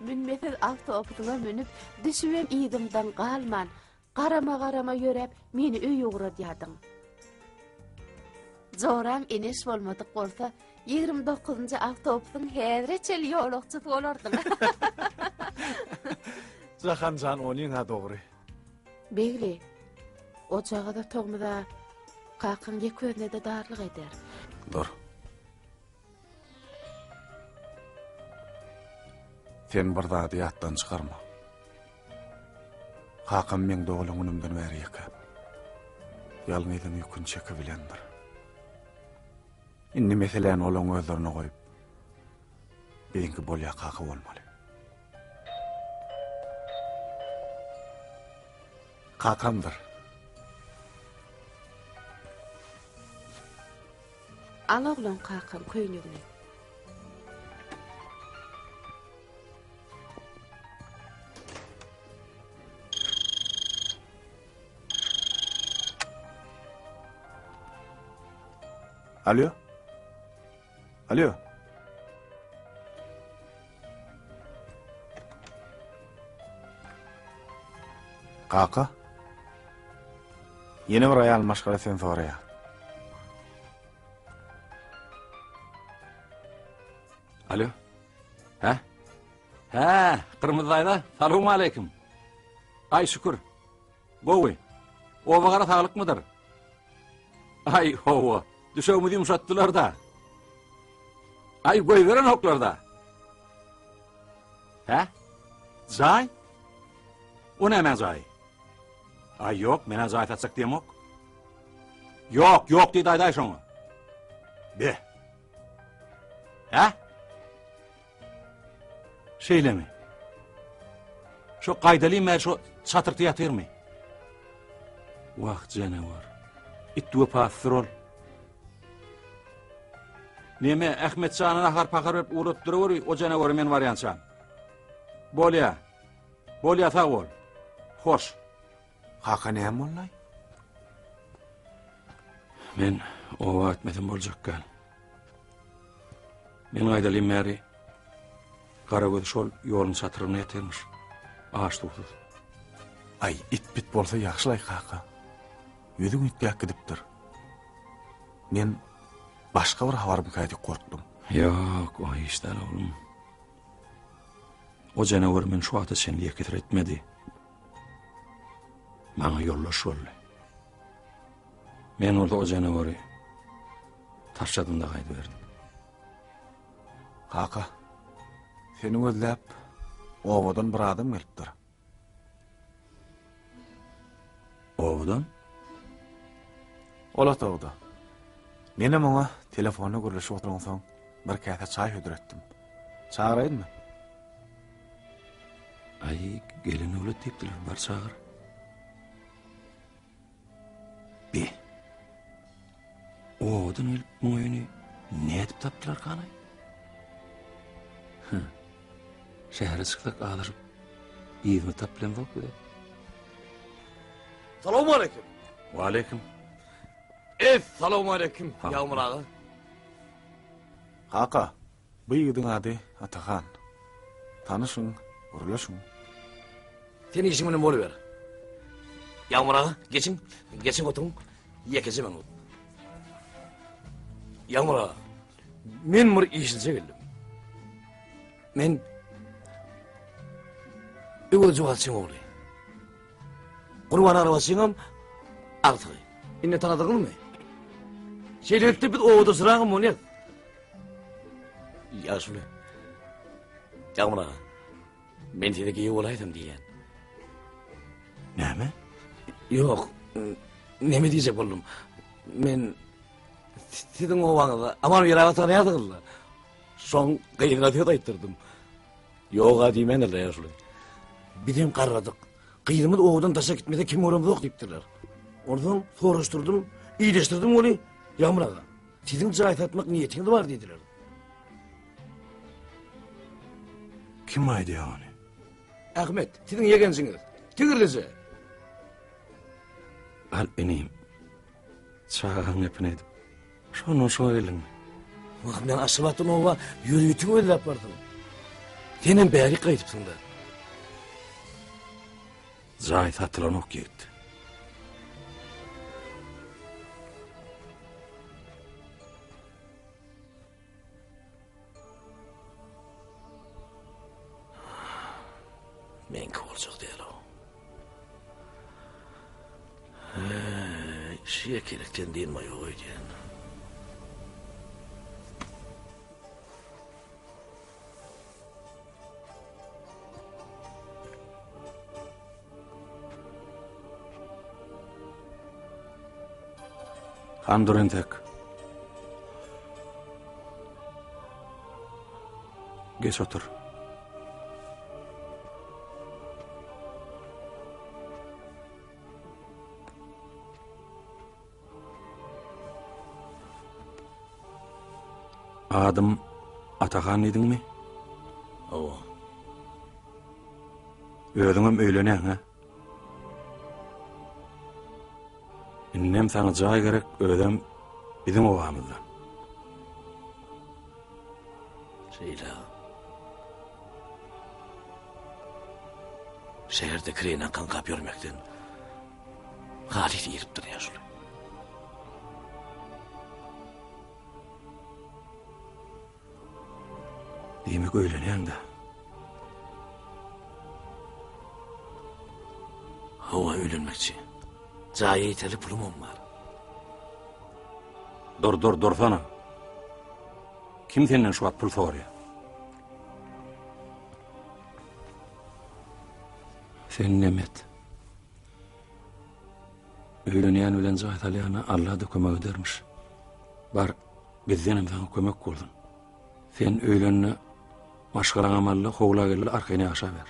Münmesiz awtobusyňa münüp, düşübem yzymdan galman, Garama-garama ýöräp, meni öýe ugradýardyň. Joram Eneş bolmadyk bolsa, 29-njy awtobusyň häzire çenli ýolagçysy bolardyň. Jahan jan onyň-a dogry. Begli, ojagaz otagymyza kakaň ýeke özüne-de darlyk eder. Dur. Sen bir zady ýatdan çykarma. Kakam meň doglan günümden bäri ýeke. Ýalňyzyň ýüküni çekibilendir. Indi meseläni olaň özlerine goýup, biziňki bolýa kaka bolmaly. Kakamdyr. Al oglan kakaň köýnegini. Alo? Alo? Kaka? Ýene bir aýal maşgala seni soraýar. Alo? Hä? Hä, Gyrmyzy daýza, salowmaleýkim. Aý, şükür. Gowy. Oba gara saglykmydyr? Aý, hawa. Düşegimizi ýumşatdylar-da. Aý, goýberenoklar-da. Hä? Jaý? O nämäň jaýy? Aý, ýok, men-ä jaý satjak diýemok. Ýok, ýok diýdi aýdaý şoňa. Be. Hä? Şeýlemi? Şo gaýdalyň bäri şo çatyrty ýatyrmy? Wah, janawar. It wepasyzdyr ol. Neme, Ahmet jana nahar-pahar berip ugradyp duraweri, o janawara men barýançam. Bolýa. Bolýa, sag bol. Hoş. Kaka näme boldy? Men oba gitmesem boljak däl. Men gaýdalym bäri Garagöz şol ýoluň çatrygynda ýatyrmyş. Aç-suwsuz. Aý, it-bit bolsa ýagşylaý kaka. Ýüzüň üýtgäp gidipdir. Men başga bir habarmyka diýip gorkdum. Ýok, o hiç däl oglum. O janawar meni şu wagta çenli ýekesiretmedi. Maňa ýoldaş boldy. Men bolsa o janawary taşladym-da gaýdyberdim. Kaka, seni gözläp obadan bir adam gelipdir. Obadan? Ol otagda. Menem oňa telefonda gürleşip oturansoň bir käse çaý hödür etdim. Çagyraýynmy? Aý, gelen döwlet diýipdiler, bar çagyr. Be. Obadan gelip muň öýüni nädip tapdylar kanaý? Hä. Şähere çyksak azaşyp yzyny tap bilemzok bize. Salowmaleýkim. Waleýkim. Essalowmaleýkim, Ýagmyr aga. Kaka, bu ýigidiň ady Atahan. Tanyşyň, gürleşiň. Sen işiň bilen boluber. Ýagmyr aga, geçiň, geçiň oturyň. Ýekeje minut. Ýagmyr aga, men bir işilje geldim. Men Öwez Juwazçyň ogly. Gurban arabaçyňam agtygy. Indi tanadyňyzmy? Şeýlelikde biz obadaşragam bolýas. Ýaşuly. Ýagmyr aga. Men size giýew bolaýsam diýýän. Näme? Ýok. Näme diýjek boldum? Men siziň obaňyzda Aman bir aga tanaýarsyňyz-la. Şoň gyzyna söz aýtdyrdym. Ýog-a diýmändirler ýaşuly. Bizem garradyk. Gyzymyz obadan daşa gitmese kim göremzok diýipdirler. Onsoň soraşdyrdym, iýleşdirdim weli, Ýagmyr aga, siziň jaý satmak niýetiňiz bar diýdiler. Kim aýdýar ony? Ahmet, siziň ýegenjiňiz. Tigirlije. Al inim. Çagaň gepini edip. Şondan şoňa geldiňmi? Wah, men Aşgabatdan oba ýörite gözläp bardym. Senem bärik gaýdypsyň-da. Jaý satylanok ýigit. Meňki boljak däl-ow. Heý, şu ýekelikden dynma ýok öýdýän. Han dur entek. Geç otur. Adym Atahan diýdiňmi? Hawa. Özüňem öýlenäň, hä? Indem saňa jaý gerek, özem biziň obamyzdan. Şeýle. Şäherde kireýine kaňkap ýörmekden halys iripdir ýaşuly. Diýmek öýlenýäň-dä. Hawa, öýlenmekçi. Jaýa ýeterlik pulumam bar. Dur, dur, dursana. Kim senden şu wagt pul soraýar? Sen nemet. Öýlenýän bilen jaý salýana Alla-da kömek edermiş. Bar, bizdenem saňa kömek bolsun. Sen öýlende maşgalaňam al-da, howla gel-de arkaýyn ýaşaber.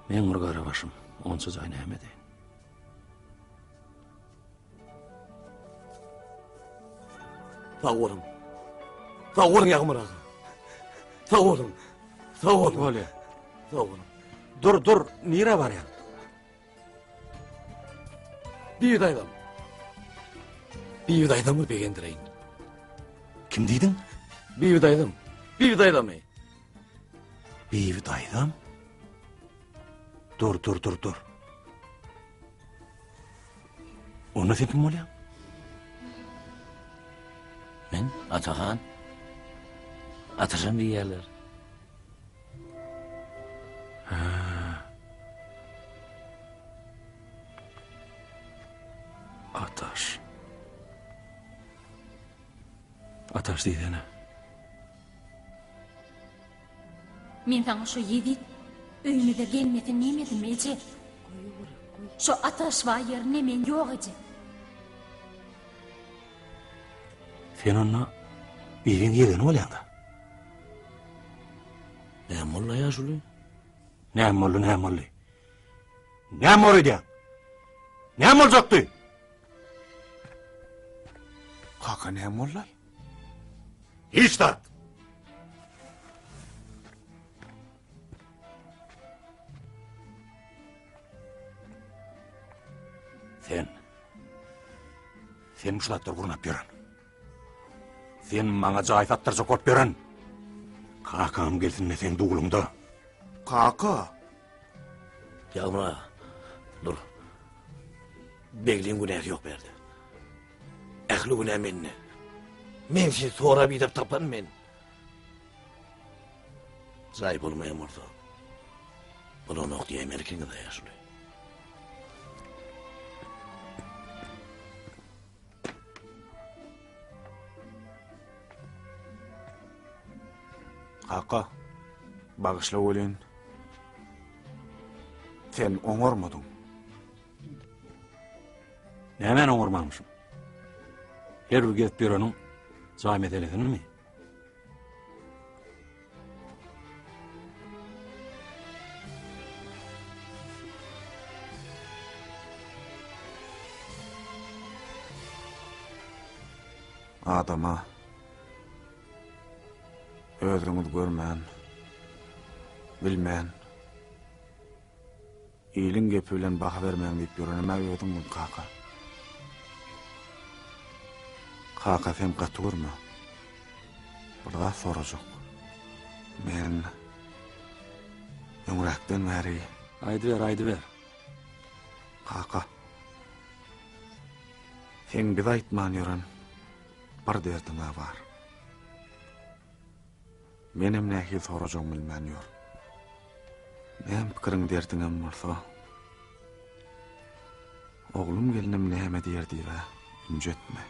Meň bir gara başym, onça jaý näme edeýin? Sag boluň. Sag boluň Ýagmyr aga. Sag boluň. Sag boluň. Bolýar. Sag boluň. Dur, dur, nirä barýaň? Bibi daýzam. Bibi daýzamy begendireýin. Kim diýdiň? Bibi daýzam. Bibi daýzamy. Bibi daýzam? Dur, dur, dur, dur. Onda sen kim bolýaň? Men Atahan. Atajan diýýärler. Ataş. Ataş diýsene. Men saňa şo ýezit öýümize gelmesin diýmedimmi eje? Şo Ataş bar ýerinde men ýok eje. Sen onda bibiň ýegeni bolýaň-da. Näme boldy ýaşuly? Näme boldy, näme boldy? Näme bor öýdýäň? Näme boljakdy? Kaka näme boldy? Hiç zat. Sen Sen şu zatlary gurnap ýören. Sen maňa jaý satdyrjak bolup ýören. Kakam gelsin-de seň dugluňda. Kaka. Ýagmyr aga, dur. Begliň günäsi ýok bärde. Ähli günä mende. Men sizi sorap idep tapan men. Jaý bolmaýan bolsa, bolanok diýäýmeli ekeniňiz-ä ýaşuly. Kaka, bagyşla welin, sen oňarmadyň. Nämäni oňarmanmyşym? Her bir gezip ýöreniň jaý meselesinimi? Adama özüňiz görmän, bilmän, Iliň gepi bilen baha bermäň diýip ýörenem-ä özüňdiň, kaka. Kaka, sen gaty görme. Bir zat sorajak. Men öňräkden bäri... Aýdyber, aýdyber. Kaka, seň bize aýtman ýören bir derdiň-ä bar. Menem nähili sorajagymy bilmän ýör. Näme pikiriň derdiňem bolsa, oglum gelnim näme diýer diýib-ä ünji etme.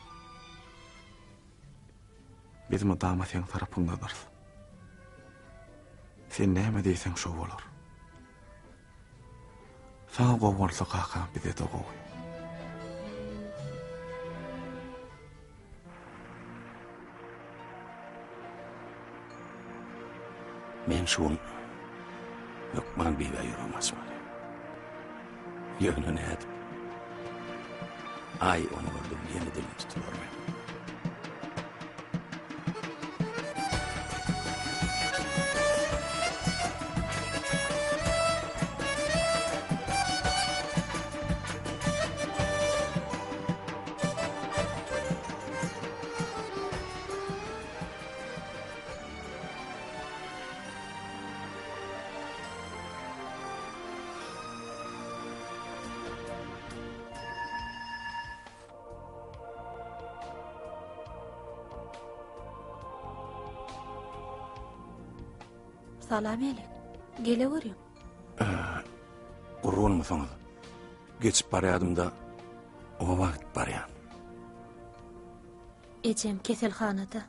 Biz mydama seň tarapyňdadyrys. Sen näme diýseň şo bolar. Saňa gowy bolsa kaka bize-de gowy. Men şu gün hökman Bibä ýüregimi açmaly. Ýöne nädip? Aý, ony gördüm, ýene dilim tutular meniň. Salam elek. Gele görüň. Gurgunmysyňyz? Geçip barýadym-da, oba gidip barýan. Ejem keselhanada.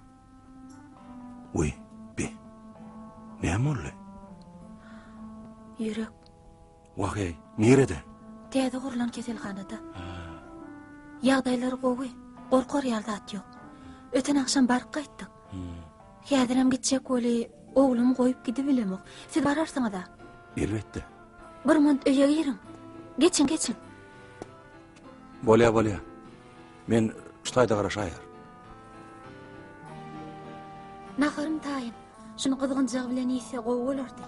Wiý, bi. Näme boldy? Ýürek. Wah-eý, nirede? Täze gurlan keselhanada. Ýagdaýlary gowy, gorkar ýaly zat ýok. Öten agşam baryp gaýtdyk. Häzirem gitjek weli, oglumy goýup gidibilemok. Siz bararsyňyz-a? Elbetde. Bir munt öýe giriň. Geçiň, geçiň. Bolýa, bolýa. Men şu taýda garaşaýar. Naharym taýyn. Şuny gyzgynjagy bilen iýse gowy bolardy.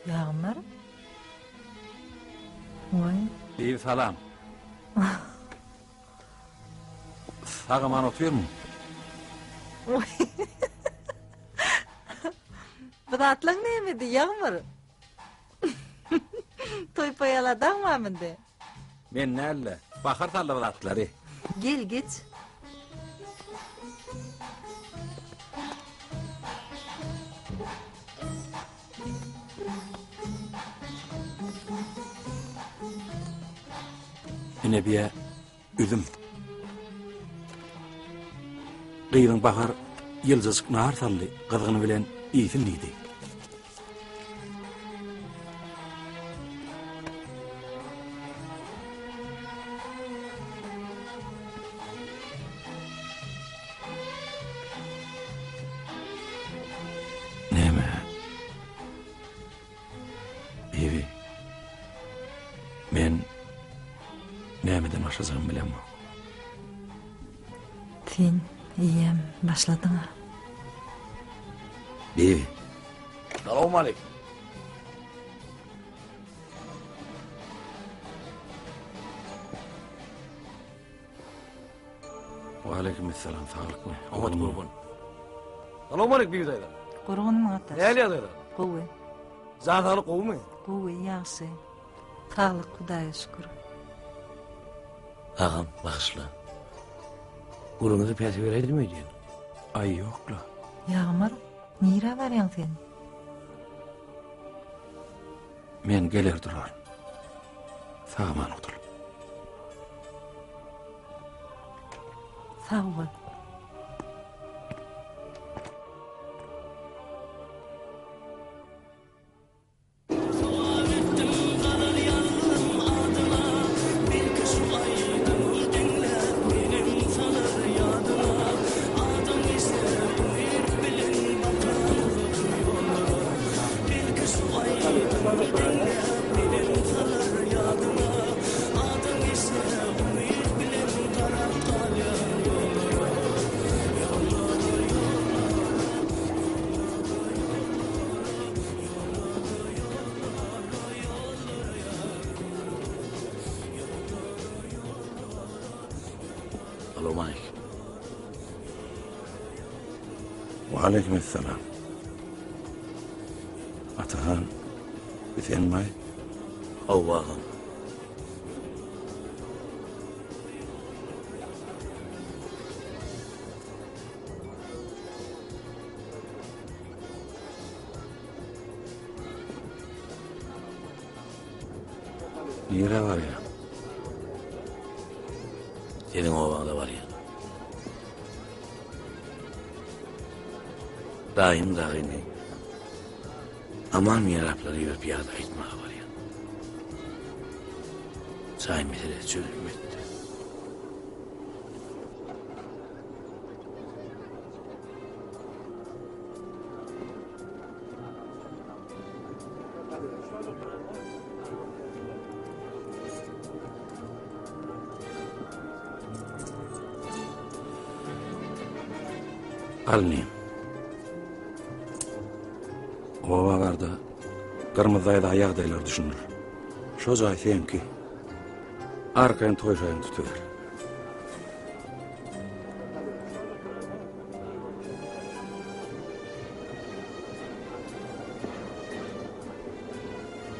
Ýagmyr. Oý. Bibi salam. Sag-aman otyrmyň? Oý. Bu zatlaň nämedi, Ýagmyr? Toý paýaladaň barmydy? Men däl-de, Bahar saldy bu zatlary. Gel, geç. Ine biýä üzüm. Gyzyň Bahar ýyljajyk nar saldy, gyzgyny bilen iýsin diýdi. Näme? Bibi. Men nämeden başlajagymy bilemok. Sen eýýäm başladyň-a. Bibi. Salowmaleýkim. Waleýkim essalam, saglykmy? Oňat gurban. Salowmaleýkim Bibi daýza. Gurgunmy ataş? Nähili ýagdaýlar? Gowy. Jan saglyk gowumy? Gowy, ýagşy. Saglyk Hudaýa şükür. Agam, bagyşla. Gürrüňize päsgel beräýdim öýdýän. Aý, ýok-la. Ýagmyr, nirä barýaň sen? Men geler duraryn. Sag-aman gutul. Sag bol. Salowmaleýkim. Waleýkim essalam. Atahan, bi senmi-aý? Hawa, agam. Nirä barýaň? Seniň obaňda barýan. Daýym dagyny Aman miraplara iberip ýagdaý aýtmaga barýan. Jaý meselesi çözülmedi. Al inim. Oba barda Gyrmyzy daýza ýagdaýlary düşündir. Şo jaý seňki. Arkaýyn toý şaýyňy tutuber.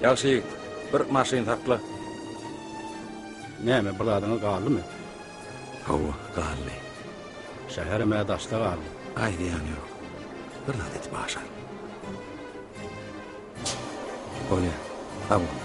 Ýagşy ýigit, bir maşyn sakla. Näme, bir zadyňyz galdymy? Hawa, galdy. Şäherem-ä daşda galdy. Aý, zyýany ýok. Bir zat edip aşar. Bolýa, sag bol.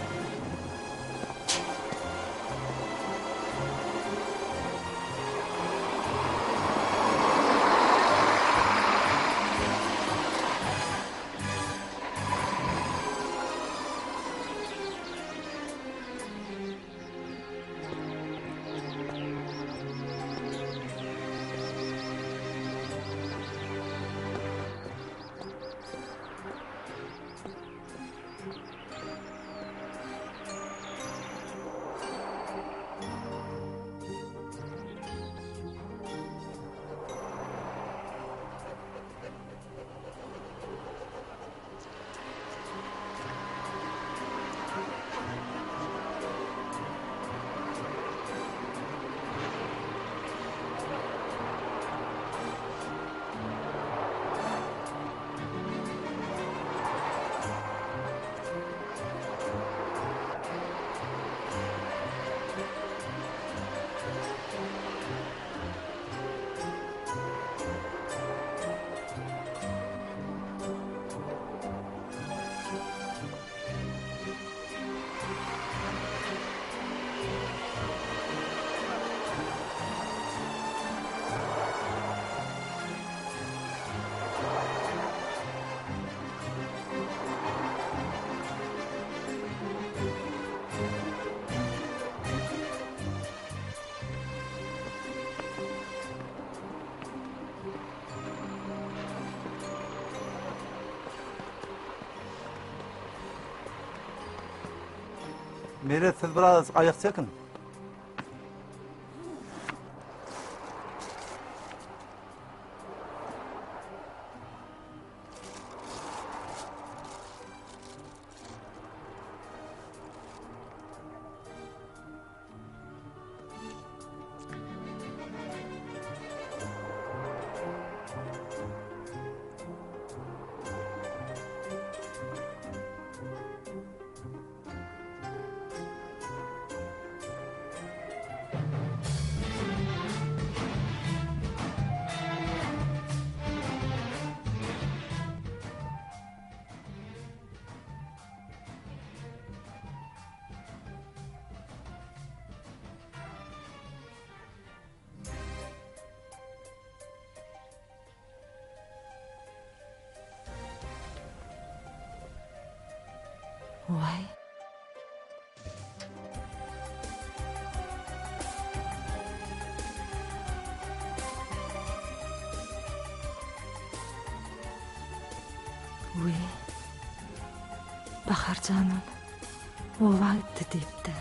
Meret siz biraz aýak çekiň. Waý. Wiý. Bahar janam oba gitdi diýipdi.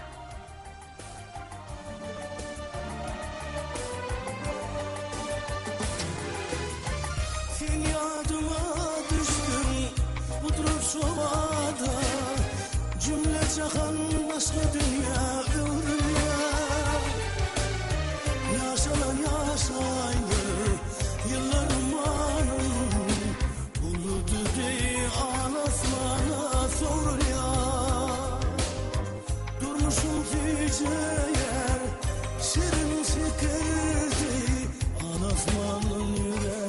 Sen ýadyma düşdüň buduryp şobada Jümle jahan başga dünýä öwrülýär Ýaşalan ýaşaýdyr ýyllar ummanyn Buludy deý al asmana sowrulýar Durmuşym süýjeýär şirin şeker deý Al asmandan ýürek.